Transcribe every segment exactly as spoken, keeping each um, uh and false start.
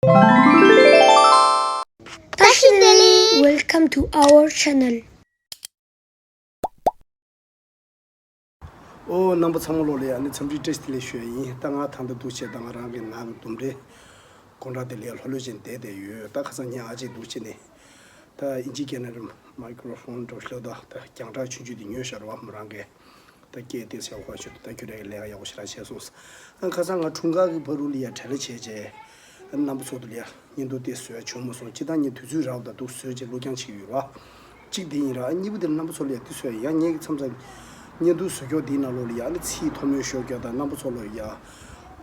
བཀྲ་ཤིས་བདེ་ལེགས། Welcome to our channel. ཨོ་རྣམ་པ་ཚང་མ་ལོ་ལ་ཡ་ནི་འཚམས་འདྲི་བཀྲ་ཤིས་བདེ་ལེགས་ཞུ་ཡ་ཡིན། ད་ང་ད་ལྟ་འདུག་བྱས་ད་ང་རང་གི་ནང་གི་ལྡུམ་རའི་སྒོ་འགྲམ་དེ་ལ་ཡ་ལྷོད་ལྷོད་བྱས་བསྡད་བསྡད་ཡོད། ད་ཁ་སང་ཉིན་ཨ་ཅེ་འདུག་བྱས་ནས་ད་ཨིན་ཇི་སྐད་ནས་མའི་ཀྲོ་ཧྥོན་འདྲ་བོ་ཞིག་ལབ་ད། ད་རྒྱང་གྲགས་ཆུང་ཆུང་དེ་ཉོས་ཤག་ར་བ་མོ་རང་གིས། ད་སྐད་དེ་ཟེར་བ་ཞུ་ད་ཁྱོད་རའི་ལས་ཀ་ཡག་པོ་ཞེ་དྲག་བྱས་སོང་། ཨ་ཁ་སང་ང་འཁྲུངས་སྐར་གྱི་བར་དུ་ལ་ཡ་བྲེལ་བ་བྱས་བྱས། རྣམ་པ་ཚོ་དུ་ལ་ཡ་བརྙན་ཐུང་དེ་བཟོ་ཡ་བྱུང་མ་སོང་། སྤྱིར་བཏང་ངས་དུས་ཚོད་རག་ད་འདུག་བཟོས་བྱས་བླུགས་རྐྱང་བྱེད་ཀྱི་ཡོད་ར། གཅིག་དེ་ཡིན་ར། ཨ་གཉིས་པ་དེ་ལ་རྣམ་པ་ཚོ་ལ་ཡ་དེ་བཟོ་ཡ་ཡང་ངེད་ཀྱི་མཚམས་མཚམས་བརྙན་ཐུང་བཟོ་ཀྱོག་དེའི་ནང་ལོགས་ལ་ཡ་ཨ་ནི་ཚིག་མཐོ་དམན་ཤོར་ཀྱོག་ད་རྣམ་པ་ཚོ་ལ་ཡ་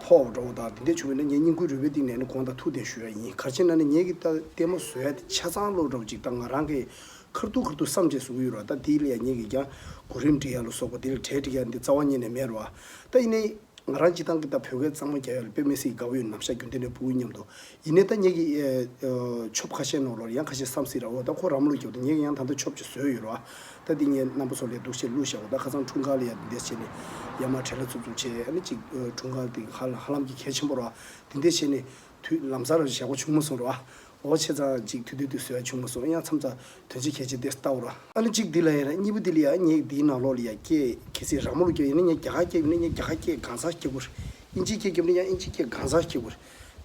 ཕོག་འགྲོ་ད་དེ་འདྲ་བྱུང་བས་ན་ངས་བསྙེན་བཀུར་རུས་པའི་གཏིང་ནས་ཨ་ནི་དགོངས་དག་ཐུགས་བདེ་ཞུ་ཡ་ཡིན། ག་རེ་བྱས་ན་ནི་ངེད་ཀྱི་ད་ལྟད་མོ་བཟོ་ཡ་དེ་ཆ་ཚང་བློ་འདྲ་བོ་ཅིག་ད་ང་རང་གི་ཁ་ཐུག་ཁ་ཐུག་བསམ་བྱས་བཟོ་གི་ཡོད་ར། ད་དེ་ལ་ཡ་ངེད་ཀྱིས་ཀྱང་གོ་རིམ་སྒྲིག་ཡ་ལ་སོགས་པ་དེ་ལ་གྲས་སྒྲིག་ཡ་འདི་རྩ་བ་ཉིད་ནས་མེད་ར་བ། ད་ཡིན་ནའི་ང་རང་སྤྱིར་བཏང་གི་ད་བོད་སྐད་གཙང་མ་རྒྱག་ཡ་ལ་དཔེ་མི་སྲིད་དགའ་བོ་ཡོད། ནམ་ཞག་རྒྱུན་ལྡན་ནས་ཕྲུ་གུ་མཉམ་དུ་ཡིན་ནའི་ད་ངེད་ཀྱི་ཨེ་ཨེ་ཆོབ་ཁ་ཤས་ནང་ལོགས་ལ་ཡང་ཁ་ཤས་བསམ་སྲིད་ར་བ། ད་ཁོ་ར་མ་ལུག་རྒྱབ་ད་ངེད་ཀྱིས་ཡང་ད་ལྟ་ཆོབ་ཅིག་བཟོས་ཡོད་ར་བ། ད་འདི་ངས་རྣམ་པ་ཚོ་ལ་འདུག་བྱས་བླུགས་བཞག་གོ། ད་ཁ་སང་འཁྲུངས་སྐར་ལ་ཡ་འདི་འདྲས་བྱས་ནས་ཡར་མར་བྲེལ་བ་འཚུབ་འཚུབ་བྱས་ཨ་ནི་ཅིག་ཨེ་འཁྲུངས་སྐར་འདི་ཧ་ལམ་ཧ་ལམ་གྱི་གལ་ཆེན་པོ་ར་བ། འདི་འདྲས་བྱས་ནས་དུས་ལམ་སང་ར་བཞག་གོ་བྱུང་མ་སོང་ར་བ། འོ་བྱས་ཙང་ཅིག་དུས་དུས་དུས་བཟོས་ཡ་བྱུང་མ་སོང་། ཡང་མཚམས་མཚམས་དོན་ཆེ་གལ་ཆེ་དེ་ལྟ་བུ་ར། ཨ་ནི་གཅིག་འདི་ལ་ཡིན་ན་གཉིས་པ་འདི་ལ་ཡ་ངས་འདིའི་ནང་ལོགས་ལ་ཡ་སྐད་གལ་སྲིད་ར་མ་ལུག་སྐད་ཡིན་ན་ངས་རྒྱ་གར་སྐད་ཡིན་ན་ངས་རྒྱ་གར་སྐད་གང་ཟག་སྐད་གོ། ཨིན་ཇི་སྐད་རྒྱབ་ན་ཡང་ཨིན་ཇི་སྐད་གང་ཟག་སྐད་གོ།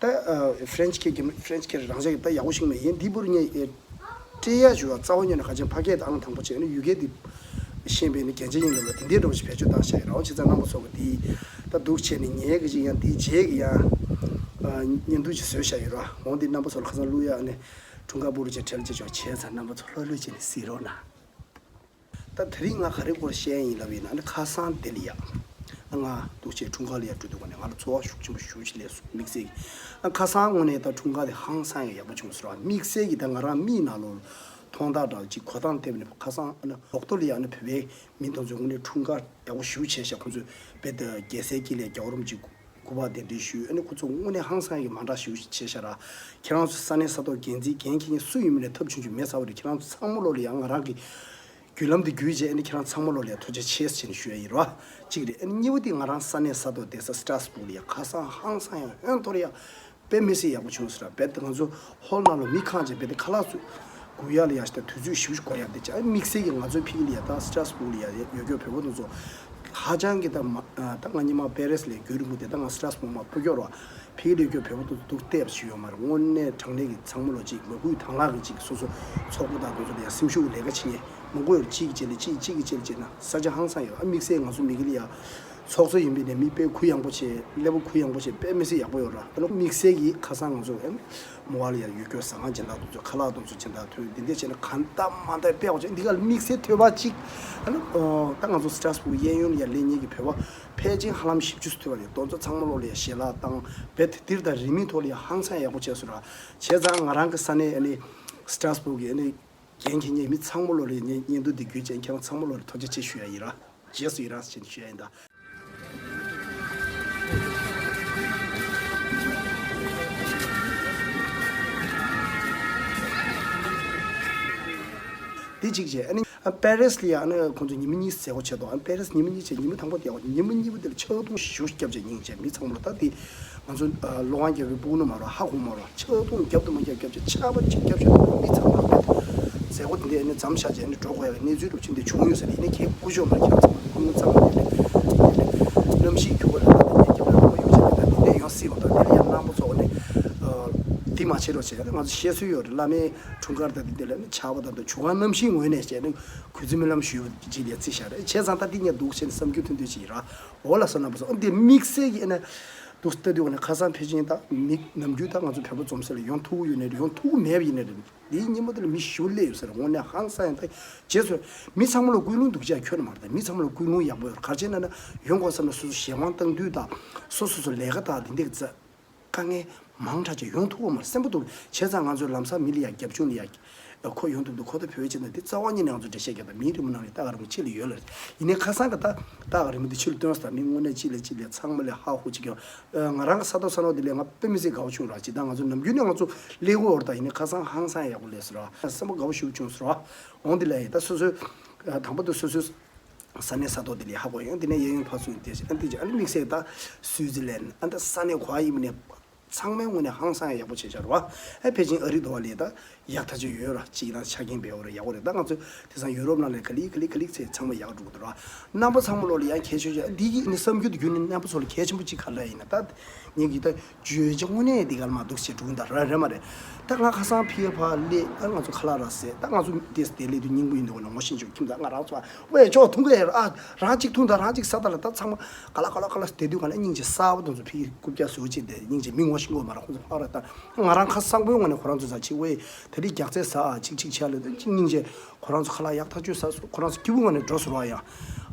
ད་ཨ་ཧྥ་རན་ཆི་སྐད་རྒྱབ་ན་ཧྥ་རན་ཆི་སྐད་རང་ཅག་གི་ད་ཡག་པོ་ཞིག་མེད། ཡིན་འདི་བུར་ངས་ཨེ་སྤྲད་ཡ་ཞུ་བ་རྩ་བ་ཉིད་ནས་ཁ་ཆེན་ཕ་སྐད་དང་དང་པོ་བྱས་ནས་ཡུལ་སྐད་འདི་ཤེས་པའི་ནི་རྒྱན་ཆ་ཡིན་ལབ་ལ་དེ་འདྲའི་འདྲ་བོ་ཞིག་བེད་སྤྱོད་བཏང་བཞག་ཡོད་ར། འོ་བྱས་ཙང་རྣམ་པ་ཚོ་གི་འདི་ད་འདུག་བྱས་ནས་ངས་གི་ཅིག་ཡང་འདི་རྗེས་ཀྱི་ཡང་ཨ་བརྙན་ཐུང་ཅིག་བཟོས་བཞག་ཡོད་ར། འོ་འདི་རྣམ་པ་ཚོ་ལ་ཁ་སང་བླུག་ཡ་ཨ་ནི། འཁྲུངས་སྐར་པུ་རུ་ཆེ་བྲེལ་ཆེ་ཆོག་བྱས་ཙང་རྣམ་པ་ཚོ་ལྷོད་ལྷོད་བྱས་ནས་གཟིགས་རོགས་གནང་། ད་དེ་རིང་ང་ག་རེ་སྐོར་བཤད་ཡིན་ལབ་ཡིན་ན་ཨ་ནི་ཁ་སང་དེ་ལ་ཡ། ང་འདུག་བྱས་འཁྲུངས་སྐར་ལ་ཡ་འགྲོ་དུས་ག་ནས་ང་ལ་ཚོར་བ་ཤུགས་ཆེན་པོ་ཞེ་པོ་ཅིག་སླེབས་སོང་དམིགས་བསལ་གྱི། ཨ་ཁ་སང་དངོས་གནས་ད་འཁྲུངས་སྐར་དེ་ཧང་སང་ཡ་ཡག་པོ་བྱུང་སོང་ར། དམིགས་བསལ་གྱི་ད་ང་རང་མིག་ནང་ལོགས་མཐོང་སྟངས་འདྲ་ཅིག་གོ་སྟངས་ཐེབས་ནས་ཁ་སང་ཨ་ནི་འོག་ཏོ་ལ་ཡ་ཨ་ནི་བོད་པའི་མི་དེ་ཚོས་དངོས་གནས་འཁྲུངས་སྐར་ཡག་པོ་ཞེ་པོ་བྱས་ཤག་ཁོང་ཚོས་རྦད་དེ་རྒྱལ་སའི་དཀྱིལ་ལ་རྒྱལ་བ་རིན་པོ་ཆེ་སྐུ་པར་གདན་འདྲེན་ཞུས། ཨ་ནི་ཁོ་ཚོ་དངོས་གནས་ཧང་སང་གི་མ་འདྲ་ཞེ་པོ་ཞིག་བྱས་ཤག་ར། ཁྱེད་རང་ཚོ་ས་གནས་ས་ཐོག་འགན་འཛིན་འགན་འཁྱེར་མཁན་སུ་ཡིན་མིན་ལ་ཐབས་ཆུང་ཆུང་མེད་ཚར་བ་རེད། ཁྱེད་རང་ཚོ་ཚང་མ་ལོ་ལ་ཡང་ང་རང་གི་བརྒྱུད་ལམ་འདི་བརྒྱུད་རྗེས་ཨ་ནི་ཁྱེད་རང་ཚང་མ་ལོ་ལ་ཡང་ཐུགས་རྗེ་ཆེ་ཟེར་ནས་ཞུ་ཡ་ཡིན་ར། གཅིག་རེད། ཨ་ནི་གཉིས་པ་དེ་ང་རང་ས་གནས་ས་ཐོག་བསྡད་ས་སི་ཏྲ་སི་སྦུག་ལ་ཡང་ཁ་སང་ཧང་སང་ཡང་ཧོན་ཐོར་ཡ་དཔེ་མི་སྲིད་ཡག་པོ་བྱུང་ཟེར་ར། རྦད་དེ་ང་ཚོ་ཧོལ་ནང་ལ་མི་ཁང་ཆེན་རྦད་དེ་ཁ་ལག་ཚོ་སྒུག་ཡ་ལ་ཡ་ཞིག་དང་དུས་ཚོད་ཞིབ་ཞིབ་འགོར་ཡ་དེ་ཅག་དམིགས་བསལ་གྱི་ང་ཚོའི་ཕ་གི་ལ་ཡ་ད་སི་ཏྲ་སི་སྦུག་ལ་ཡ་ཡོད་རྒྱུ་བོད་པ་དེ་ཚོ་ཧ་ཅང་གི་ད་མ་ད་ང་ཉི་མ་པེ་རེ་སི་ལ་རྒྱུན་རིང་པོ་དེ་ད་ང་སི་ཏྲ་སི་སྦུག་མ་སྤོ་སྐྱོར་བ་ཕ་གི་ལ་ཡོད་རྒྱུ་བོད་པ་དེ་ཚོ་སྡུག་བལྟས་པ་ཞིག་ཡོད་མ་རེད། དངོས་གནས་དྲང་གནས་ཀྱི་ཚང་མ་ལོ་གཅིག་མ་བསྐུལ་དང་བླངས་ཀྱི་གཅིག་སོ་སོ་ཚོགས་པ་དང་དེ་ཚོ་ལ་ཡ་སེམས་ཤུགས་ལས་ཀ་བྱེད་མཁན་མང་པོ་ཡོད་རེད། གཅིག་གི་རྗེས་ལ་གཅིག་གཅིག་གི་རྗེས་ལ་བྱས་ན་ས་ཆ་ཧང་སང་ཡོད། ཨ་དམིགས་བསལ་ང་ཚོ་མི་གི་ལ་ཡ། ཚོགས་གཙོ་ཡིན་པའི་ནས་མི་དཔེ་གུ་ཡངས་པོ་བྱས་ཀླད་པ་གུ་ཡངས་པོ་བྱས་དཔེ་མི་སྲིད་ཡག་པོ་ཡོད་ར། ད་ལོ་དམིགས་བསལ་གྱི་ཁ་སང་ང་ཚོ་ཨེམ་མོ་བ་ལ་ཡ་ཡོད་སྐྱོ་ཟ་ཁང་སྦྱིན་བདག་དེ་ཚོ་ཁ་ལག་དེ་ཚོ་སྦྱིན་བདག་ཐོན་འདི་འདྲ་བྱས་ན་གང་ལྟར་མ་ལྟར་དཔེ་ཡག་པོ་བྱས། འདི་ག་ལ་དམིགས་བསལ་ཐོས་པ་གཅིག་ཨ་ནི་ད་ང་ཚོ་སི་ཏྲ་སི་སྦུག་གཡས་གཡོན་ལ་ཡ་ལས་ཉེ་གི་བོད་པ་ཕལ་ཆེར་ཧ་ལམ་བཞི་བཅུ་ཐོས་པ་རེད། དེ་ཚོ་ཚང་མ་ལོ་ལ་ཡ་ཞལ་ལག་བཏང་བས་དེ་དེར་ད་རིན་མེད་ཐོག་ལ་ཡ་ཧང་སང་ཡག་པོ་བྱས་སོང་ར། བྱས་ཙང་ང་རང་གི་ས་གནས་ཨ་ནི་སི་ཏྲ་སི་སྦུག་གི་ཨ་ནི་འགན་འཁྱེར་མཁན་མི་ཚང་མ་ལོ་ལ་ཡ་བརྙན་ཐུང་འདི་བརྒྱུད་བྱས་ཁྱེད་རང་ཚང་མ་ལོ་ལ་ཐུགས་རྗེ་ཆེ་ཞུ་ཡ་ཡིན་ར། རྗེས་སུ་ཡི་རངས་ཞེས་ཞུ་ཡ་ཡིན་ད། འདི་གཅིག་བྱས་ཨ་ནི་ཨ་པེ་རེ་སི་ལ་ཡ་ཨ་ནི་ཁོང་ཚོ་ཉི་མ་གཉིས་མཛད་སྒོ་བྱས་འདུག་ཨ་པེ་རེ་སི་ཉི་མ་གཉིས་བྱས། ཉི་མ་དང་པོ་དེ་ཉི་མ་གཉིས་པ་དེ་ལ་ཕྱག་རྡུང་ཞེ་པོ་བརྒྱབ་བྱས་སྙིང་རྗེ་མི་ཚང་མ་ལ་ད་འདི་ང་ཚོ་གློག་ཁང་རྒྱག་གི་སྤུ་གུ་རྣམས་མ་རོ་ཧ་གོ་མ་རོ་ཕྱག་རྡུང་རྒྱབ་དང་མ་རྒྱབ་རྒྱབ་བྱས་ཆར་པ་གཅིག་བརྒྱབ་བྱས་མི་ཚང་མ་ལ་མཛད་སྒོ་འདི་ནས་ཨ་ནི་མཚམས་བཞག་བྱས་ཨ་ནི་འགྲོ་དགོས་ཡག་གི་གནས་ཚུལ་འདྲ་པོ་ཅིག་འདི་བྱུང་ཡོད་ས་རེད། ཡིན་ནའི་ཁྱེད་སྐུ་ཞབས་ལ་ཁྱེད་ཚང་མ་ཁོང་ཚང་མ་ལ་གནམ་གཤིས་འགྱུར་བ་ལ་བརྟེན་ནས་ཉེན་ཁ་མང་པོ་ཡོང་བྱས་ད་འདི་འདྲ་ཡོང་སྲིད་པ་དང་འདི་ལ་ཡང་རྣམ་པ་ཚོ་ཨ་ནི་འདི་མ་བྱེད་རོགས་བྱས། ང་ཚོ་བཤད་སྲོལ་ཡོད་རེད། བླ་མའི་འཁྲུངས་སྐར་དང་འདི་འདི་ལ་ནི་ཆར་པ་དང་དུ་ཆུ་སྒང་གནམ་གཤིས་ངོས་ནས་བྱས་ནས་གུས་བརྩི་སྨོན་ལམ་ཞུས་པ་ཅིག་ལ་བརྩི་བཞག་རེད། བྱས་ཙང་ད་འདི་ངས་འདུག་བྱས་ནས་བསམ་རྒྱུ་ཐོན་ཐོན་ཅིག་ཡིན་ར། འོ་ལགས་སོ་རྣམ་པ་ཚོ། འདི་དམིགས་བསལ་གྱི་ཨ་ནི་འདུག་ལྟ་དུས་ཨ་ནི་ཁ་སང་ཕལ་ཆེར་ད་མི་ནམ་རྒྱུན་ད་ང་ཚོ་བོད་པ་འཛོམས་ས་ལ་ཡོང་ཐུབ་ཀྱི་ཡོད་ནའི་རེད། ཡོང་ཐུབ་ཀྱི་མེད་པ་ཡིན་ནའི་རེད། འདིའི་ཉིན་མོ་དེ་ལ་མི་ཞེ་པོ་སླེབས་ཡོད་ས་རེད། དངོས་གནས་ཧང་སང་ཡང་ད་རྗེས་སུ་མི་ཚང་མ་ལ་ཀུན་སློང་སྡུག་ཅག་ཁྱོན་ནས་མ་རེད། ད་མི་ཚང་མ་ལ་ཀུན་སློང་ཡག་པོ་ཡོད་རེད། ག་རེ་བྱས་ན་ན་ཡོང་དགོས་བསམ་ན་སོ་སོ་གཞན་དབང་བཏང་དུས་དང་སོ་སོ་སོ་ལས་ཀ་དང་དེ་འདྲས་ཀྱི་དཀའ་ངལ་མང་དྲགས་ཅིག་ཡོང་ཐུབ་པ་མ་རེད། སེམས་པ་སྡུག་བྱས་ཙང་ང་ཚོས་ལམ་སང་མི་ལ་ཡ་རྒྱབ་ལྗོངས་ལ་ཡ་ཁོ་ཡོང་ཐུབ་འདུག་ཁོ་ད་བོད་ཆེ་ན་འདི་རྩ་བ་ཉིད་ནས་ང་ཚོ་འགྲེལ་བཤད་རྒྱག་ད་མིའི་རི་མོ་ནང་ལ་ལྟ་ག་རི་མོ་ཕྱི་ལ་ཡོད་ལ་རེད། ཡིན་ནའི་ཁ་སང་གི་ད་ལྟ་ག་རི་མོ་འདི་ཕྱི་ལ་སྟོན་ས་ད་མི་དངོས་གནས་གཅིག་ལས་གཅིག་ལས་ཚང་མ་ལས་ཧ་ཧུ་གཅིག་ཀྱང་། ང་རང་གི་ས་ཐོག་ས་ནོ་འདི་ལས་ང་དཔེ་མི་སྲིད་དགའ་བོ་བྱུང་ར། ཅི་ད་ང་ཚོ་ནམ་རྒྱུན་ནས་ང་ཚོ་ལས་འགུལ་བར་ད་ཡིན་ནའི་ཁ་སང་ཧང་སང་ཡག་པོ་ལས་སོང་ར། སེམས་པ་དགའ་བོ་ཞིག་བྱུང་སོང་ར། འོང་འདི་ལས་ཡིན་ད་སོ་སོའི་དང་པོ་དུ་སོ་སོའི་ས་གནས་ས་ཐོག་འདི་ལས་ཧ་གོ་ཡང་འདི་ནས་གཡས་གཡོན་ཕར་ཚུར་འདི་ཨ་འདི་ཨ་ནི་དམིགས་བསལ་ད་སུའི་ཙི་ལན་ཨ་ད་ས་གནས་གོ་ཨ་ཡིན་མིན་ནས། ཚང་མའི་ངོས་ནས་ཧང་སང་ཡག་པོ་བྱས་བཞག་ར་བ། ཨ་ཕལ་ཆེར་ཨ་རི་དོ་བ་ལས་ད་ཡག་ཐག་ཆོད་ཡོད་ར། གཅིག་ན་ཆ་རྐྱེན་འབེལ་བ་ར་ཡག་པོ་རེད། ད་ང་ཚོ་དེང་སང་ཡུ་རོབ་ནང་ལ་ག་ལེ་ག་ལེ་ག་ལེ་ཚེ་ཚང་མ་ཡག་འགྲོ་གི་འདུག་ར། རྣམ་པ་ཚང་མ་ལོ་ལ་ཡང་གལ་ཆེ་ཆེ་འདི་གི་ནི་བསམ་རྒྱུ་དེ་རྒྱུན་ནས་རྣམ་པ་ཚོ་ལ་གལ་ཆེན་པོ་གཅིག་ག་ལ་ཡིན་ན། ད་ངེད་ཀྱི་ད་བརྗོད་བྱ་དངོས་གནས་འདི་ག་ལ་མ་འདུག་ཅེས་འགྲོ་གི་འདུག་ར་རེད་མ་རེད། ད་ང་ཁ་སང་ཕི་ཡ་ཕ་ལས་ཨ་ང་ཚོ་ཁ་ལག་ར་ཟེར། ད་ང་ཚོ་དེ་དེ་ལས་དུས་སྙིང་པོ་ཡིན་འདུག་ན་ངོ་ཤེས་ཆོག་ཁྱིམ་ཚང་ང་རང་ཚོ་ཨ་ཝེ་ཅོག་འཐུང་གི་ཨ་རང་གཅིག་འཐུང་དང་རང་གཅིག་ཟ་དང་ལ། ད་ཚང་མ་ག་ལ་ག་ལ་ག་ལ་བསྡད་དུས་ག་ལ་སྙིང་རྗེ་གསར་པ་དང་ཚོ་ཕི་རྐུབ་བཀྱག་བཟོ་བྱེད་དེ་སྙིང་རྗེ་མི་ངོ་ཤེས་ངོ་མ་ར་ཁོང་ཚོ་ཕ་ར། ད་ང་རང་ཁ་གསང་པོའི་ངོ་ནས་ཁོ་རང་ཚོ་ཟ་ཆིག་ཝེ་དེ་རིགས་རྒྱག་རྩལ་ཟ་ཨ་ཅིག་ཅིག་བྱས་ལ་ད་ཅིག་སྙིང་རྗེ། ཁོ་རང་ཚོ་ཁ་ལག་ཡག་ཐག་ཆོད་ཟ་སོང་། ཁོ་རང་ཚོ་སྐྱིད་པོ་ངང་ནས་འགྲོ་སོང་ར་ཡ།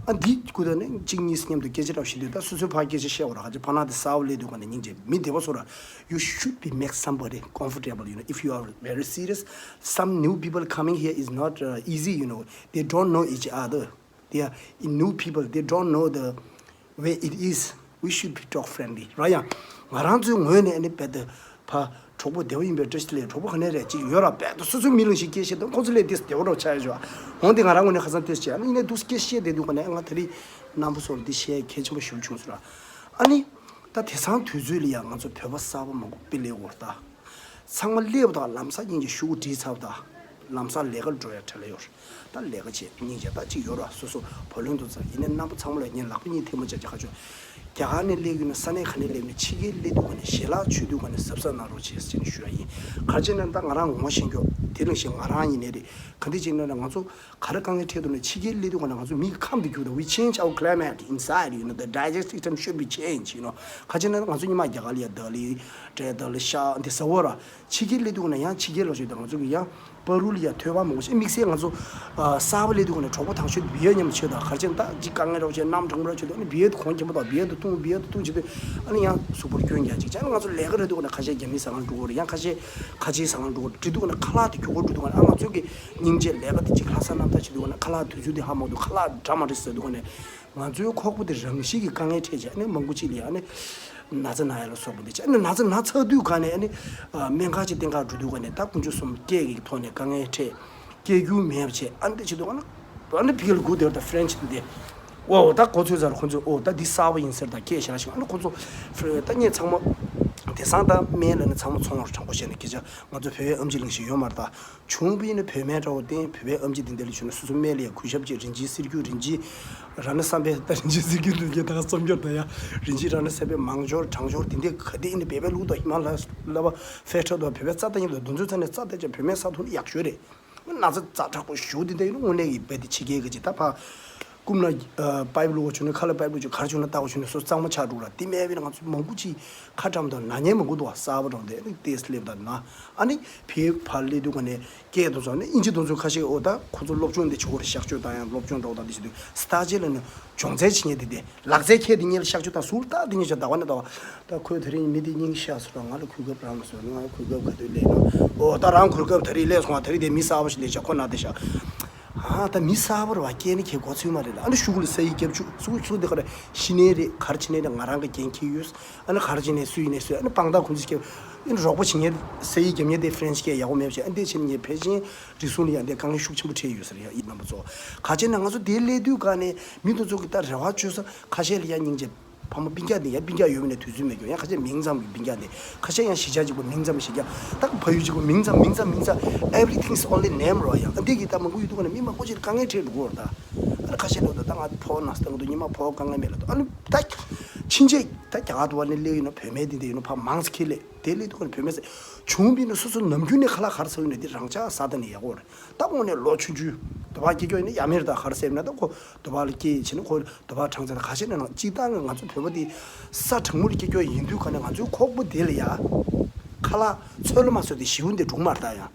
ཨ་འདི་ཁུ་ད་ནི་གཅིག་གཉིས་མཉམ་དུ་སྐད་ཆ་ར་བཤད་དུས་ད་སོ་སོའི་ཕར་སྐད་ཆ་བཤད་བ་ར། ཁ་ཅིག་ཕ་ན་དེ་གསར་པ་སླེབས་དུས་ག་ནས་སྙིང་རྗེ་མི་བདེ་བ་སོང་ར། You should be make somebody comfortable, you know, if you are very serious. Some new people coming here is not uh, easy, you know. They don't know each other. They are new people. They don't know the way it is. We should be talk friendly, right? ཡང་ང་རང་ཚོའི་ངོས་ནས་ཨ་ནི་རྦད་དེ་ཕ་གྲོགས་པོ་བདེ་བོ་ཡིན་པའི་བཀྲ་ཤིས་བདེ་ལེགས། གྲོགས་པོ་ག་ནས་རེད་ཅིག་ཡོད་ར། རྦད་དེ་སོ་སོའི་མི་ལ་ཞིག་སྐད་བཤད་དུས་ཁོང་ཚོ་ལས་དེ་བདེ་བོ་འདྲ་བོ་ཆགས་ཡོད་ཅོ། འོན་ཏེ་ང་རང་ངོས་ནས་ཁ་སང་དེ་བཤད་ཨ་ནི་ཡིན་ནའི་འདུག་སྐད་བཤད་བསྡད་དུས་ག་ནས་ང་དེ་རིང་རྣམ་པ་ཚོར་འདི་བཤད་གལ་ཆེན་པོ་ཞིག་བྱུང་སོང་ར། ཨ་ནི་ད་དེང་སང་དུས་ཚོད་ལ་ཡང་ང་ཚོ་བོད་པ་གསར་པ་མང་པོ་དཔེ་སླེབས་ཡོད་རེད་ད། ཚང་མ་སླེབས་དང་ལམ་སང་སྙིང་རྗེ་ཤོག་བུ་བྲིས་ཚར་དང་ལམ་སང་ལས་ཀར་འགྲོ་ཡ་བྲེལ་ཡོད། ད་ལས་ཀ་བྱེད་སྙིང་རྗེ་ད་ཅིག་ཡོད་ར། སོ་སོ་བུ་ལོན་དུ་ཚར་ཡིན་ནའི་རྣམ་པ་ཚང་མ་ལ་ངས་ལག་པ་གཉིས་ཐལ་མོ་སྦྱར་གྱི་ཁ་ཆོད། རྒྱ་གར་ནས་སླེབས་ཡོད་ན་ས་གནས་ག་ནས་སླེབས་ན་ཕྱི་རྒྱལ་སླེབས་དུས་ག་ནས་ཞལ་ལག་མཆོད་དུས་ག་ནས་གཟབ་གཟབ་གནང་རོགས་བྱེད་ཟེར་ནས་ཞུ་ཡ་ཡིན། ག་རེ་བྱས་ན་ད་ང་རང་ངོ་ཤེས་མཁན་དེ་རིང་ཞིག་ང་རང་ཡིན་ནའི་རེད། ག་འདྲ་བྱས་ན་ང་ཚོ་ག་རེ་དཀའ་ངལ་འཕྲད་འདུག་ན་ཕྱི་རྒྱལ་སླེབས་དུས་ག་ནས་ང་ཚོ་མིའི་ཁམས་དེ་འགྱུར་ད། We change our climate inside, you know, the digestive system should be changed, you know. ག་རེ་བྱས་ན་ང་ཚོ་ཉི་མ་རྒྱ་གར་ལ་ཡ་ལྡི་ལི་འདྲ་ལྡི་ལི་ཤ་འདི་ཟ་བོ་ར། ཕྱི་རྒྱལ་སླེབས་དུས་ག་ནས་ཡང་ཕྱི་རྒྱལ་ལ་ཞོད་དང་ང་ཚོ་གི་ཡང་པ་རུ་ལ་ཡ་ཐོས་པ་མང་པོ་ཞིག་དམིགས་བསལ་ང་ཚོ་ཨ་གསར་པ་སླེབས་དུས་ག་ནས་གྲོགས་པོ་དང་ཤོད་བི་ཡ་མཉམ་དུ་ཆོད་དང་། ག་རེ་བྱས་ན་ད་ཅིག་དཀའ་ངལ་རོགས་བྱས་གནམ་གྲང་མོ་ར་ཆོད་དུས་ཨ་ནི་བི་ཡ་དུ་གོན་ཁྱིམ་པ་དང་བི་ཡ་དུ་བཏུང་བི་ཡ་དུ་བཏུང་བྱེད་དུས་ཨ་ནི་ཡང་གཟུགས་པོར་སྐྱོན་རྒྱག་ཅིག་བྱས་ན་ང་ཚོ་ལས་ཀ་རེད་དུས་ག་ནས་ཁ་ཤས་རྒྱ་མིའི་ཟ་ཁང་འགྲོ་གི་རེད། ཡང་ཁ་ཤས་ཁ་ཆེའི་ཟ་ཁང་འགྲོ་གི་རེད། འགྲོ་དུས་ག་ནས་ཁ་ལག་དེ་ཁྱུག་པོ་འགྲོ་དུས་ག་ནས་ཨ་ང་ཚོ་གི་སྙིང་རྗེ་ལས་ཀ་དེ་ཅིག་ལྷག་བསམ་རྣམ་དག་བྱེད་དུས་ག་ནས་ཁ་ལག་དུས་ཚོད་དེ་ཧ་མ་གོ་འདུག་ཁ་ལག་འདྲ་མ་འགྲིག་ཟེར་དུས་ག་ནས་ང་ཚོའི་ཁོག་པ་དེ་རང་བཞིན་གྱི་དཀའ་ངལ་འཕྲད་བྱས་ཨ་ནི་མང་པོ་ཅིག་ལ་ཡ་ཨ་ནི་ན་ཚ་ན་ཡ་ལ་སོགས་པ་དེ་བྱས་ཨ་ནི་ན་ཚ་ན་ཚར་དུས་ག་ནས་ཨ་ནི་སྨན་ཁང་ཅིག་བསྟེན་ག་འགྲོ་དུས་ག་ནས་ད་དཀོན་མཆོག་གསུམ་སྐད་ཀྱི་ཐོག་ནས་དཀའ་ངལ་འཕྲད། སྐད་སྒྱུར་མེད་པ་བྱས་ཨ་ནི་དེ་བྱེད་དུས་ག་ན་ཨ་ནི་ཕི་གལ་སྒུག་བསྡད་པ་དང་ཕ་རན་ཆི་དེ་འདི་ཨོ་ད་གོ་ཚོད་ཚར་ཁོ་ཚོས་ཨོ་ད་འདི་གསར་པ་ཡིན་ཟེར་དང་སྐད་བཤད་ཤིང་ཨ་ནི་ཁོ་ཚོ་ད་ངས་ཚང་མ་དེང་སང་ད་སྨན་ལ་ནི་ཚང་མ་ཚོང་ར་དྲང་པོ་བཤད་ན་སྐད་ཆ་ང་ཚོ་བོད་པའི་ཨེམ་ཆི་ལིང་ཞིག་ཡོད་མ་རེད་ད། བྱུང་བ་ཡིན་ན་བོད་སྨན་འདྲ་བོ་བསྟེན། བོད་པའི་ཨེམ་ཆི་དེ་འདྲ་ལ་བྱུང་ན་སོ་སོ་སྨན་ལ་ཡ་གུས་ཞབས་བྱེད། རིན་ཆེན་གསེར་འགྱུར་རིན་ཆེན་ར་ན་བསམ་འཕེལ་ད་རིན་ཆེན་གསེར་འགྱུར་དེ་འདྲ་ད་རྩོམ་སྐྱོར་ད་ཡ་རིན་ཆེན་ར་ན་བསམ་འཕེལ་མང་སྦྱོར་དྲང་སྦྱོར་དེ་འདྲ་ག་དེ་ཡིན་ན་བོད་པའི་ལུགས་དང་ཧི་མ་ལ་ཡ་བསླབ་པ་ཕེ་ཁྲ་དང་བོད་པའི་རྩ་ད་ཡིན་དང་དེ་ཚོའི་རྩ་ནས་རྩ་དེ་ཅག་བོད་སྨན་ཟ་ཐུབ་ན་ཡག་ཤོས་རེད། ན་ཚ་ཛ་དྲག་པོ་ཞེ་པོ་འདི་འདྲ་ཡིན་ན་དངོས་གནས་ཀྱི་རྦད་དེ་ཕྱི་རྒྱལ་གྱི་ཅིག་ད་ཕ་རྐུབ་ན་པའིབ་བླུགས་པ་བྱུང་ན་ཁ་ལ་པའིབ་བླུགས་བྱུང་ག་རེ་བྱུང་ན་ལྟ་བ་བྱུང་ན་སོ་གཙང་མ་ཆགས་འགྲོ་ར། དེ་མེད་པས་ན་ང་ཚོ་མང་པོ་ཅིག་ཁ་བཀྲམ་དང་ན་མཁན་མང་པོ་འདུག་བ། གསར་པ་འགྲོ་དེ་ནི་ཏེས་སླེབས་དང་ན་ཨ་ནི་ཕའི་ཕར་སླེབས་དུས་ག་ནས་སྐད་དུ་སོང་ནས་ཨིན་ཇི་དུང་ཚོ་ཁ་ཤས་ཨོ་ད་ཁོ་ཚོ་སློབ་སྦྱོང་འདི་བྱེད་དགོས་རེད། གཤག་བཅོས་དང་ཡང་སློབ་སྦྱོང་འགྲོ་དང་འདི་བྱེད་དུས་སི་ཏཱ་ཇེ་ལ་ནི་སྦྱོང་ཚན་བྱེད་མཁན་དེ་དེ། ལག་རྩལ་ཁྱེར་དེ་ཉིད་ལ་གཤག་བཅོས་དང་ཟུར་ལྟ་དེ་ཉིད་བྱ་ཟླ་བ་ནས་ཟླ་བ། ད་ཁོས་དེ་རིང་མི་དེ་སྙིང་ཤ་སོ་ར་ང་ལ་གོ་སྐབས་རག་མ་སོང་། ང་གོ་སྐབས་ག་དུས་སླེབས་ན། ཨོ་ད་རང་གོ་སྐབས་ད་རིང་སླེབས་སོང་། ང་ད་རིང་དེ་མི་གསར་པ་ཞིག་སླེབས་ཤག་ཁོ་ན་དེ་ཤག་ཨ་ད་མི་གསར་པ་རེད་བ། སྐྱེས་ནི་ཁྱེད་གོ་ཚོད་མ་རེད་ལ། ཨ་ནི་ཤུ་གུ་ལ་ས་ཡི་རྒྱབ་ཆུ་སུ་གུ་ཚུ་དེ་ག་རེ་ཤི་ནའི་རེད། ག་རེ་བྱེད་ནའི་རེད། ང་རང་གི་འགན་འཁྱེར་ཡོད། ཨ་ནི་ག་རེ་བྱེད་ནའི་སུ་ཡིན་ནའི་སུ་ཨ་ནི་དཔང་རྟགས་ཁོང་ཚོ་སྐྱེ་ཨ་ནི་རོགས་པ་བྱེད་མཁན་ས་ཡི་རྒྱབ་མཁན་དེ་ཧྥ་རན་སི་སྐད་ཡག་པོ་མེད་པ་བྱས་ཨ་ནི་དེ་བྱེད་ནི་ངས་ཕལ་ཆེར། རིག་གཞུང་ལ་ཡང་དེ་དཀའ་ངལ་ཤུགས་ཆེན་པོ་འཕྲད་ཡོད་ཟེར་ཡ་ཡིན་རྣམ་པ་ཚོ། ག་བྱས་ན་ང་ཚོ་དེ་སླེབས་དུས་ག་ནས་མི་དེ་ཚོ་གི་ད་རེ་བ་བཅོལ་ས་ཁ་ཤས་ལ་ཡང་སྙིང་རྗེ། ཕ་མ་སྤུན་ཀྱག་དེ་ཡང་སྤུན་ཀྱག་ཡོད་མིན་ནས་དུས་ཚོད་མེད་ཀྱང་ཡང་ཁ་ཤས་མིང་ཙམ་གྱི་སྤུན་ཀྱག་དེ་ཁ་ཤས་ཡང་གཞིས་ཆགས་གཅིག་པོ་མིང་ཙམ་གཞིས་ཆགས་ད་ཕ་ཡུལ་གཅིག་པོ་མིང་ཙམ་མིང་ཙམ་མིང་ཙམ། Everything is only name རོ་ཡང་འདི་གི་ད་མང་པོ་ཡོད་དུས་ག་ནས་མི་མང་པོ་ཅིག་དཀའ་ངལ་འཕྲད་འགྲོ་གི་ཡོད་རེད་ད། ཨ་ནི་ཁ་ཤས་ལོ་ད་ད་ང་ཕོ་ན་སྟངས་འདུག་ཉི་མ་ཕོ་དཀའ་ངལ་མེད་ལ་འདུག་ཨ་ནི་ད་ཕྱིན་ཆད་ད་རྒྱ་གར་དུ་བ་ནས་སླེབས་ཡིན་ན་བོད་སྨན་དེ་འདྲ་ཡིན་ན་ཕ་མང་ཙམ་ཁེ་ལས། དེ་ལས་དུས་ཁོ་ན་བོད་སྨན་ཟས་བྱུང་བས་ན་སོ་སོ་ནམ་རྒྱུན་ནས་ཁ་ལག་ག་རེ་ཟ་ཡོད་ན་དེ་རང་ཅག་ཟ་ད་ནི་ཡག་པོ་རེད། ད་དངོས་གནས་ལོ་ཆུང་ཆུང་དུ་བ་སྐྱེ་སྐྱོ་ཡིན་ན་ཡ་མེད་རེད། ད་ག་རེ་ཟེར་ན་ད་ཁོ་དུ་བ་ལ་སྐྱེ་ཡི་བྱས་ན་ཁོ་དུ་བ་གྲང་ཚད་ད་ག་ཤེད་ན་ནང་སྤྱིར་བཏང་ང་ཚོ་བོད་པ་དེ་ས་གྲང་མོ་ལ་སྐྱེ་སྐྱོ་ཡིན་དུས་ག་ནས་ང་ཚོའི་ཁོག་པ་དེ་ལ་ཡ་ཁ་ལག་ཚོད་ལ་མ་ཚོད་དེ་ཞིའུ་འདི་འགྲོ་མ་རེད་ད། ཡང་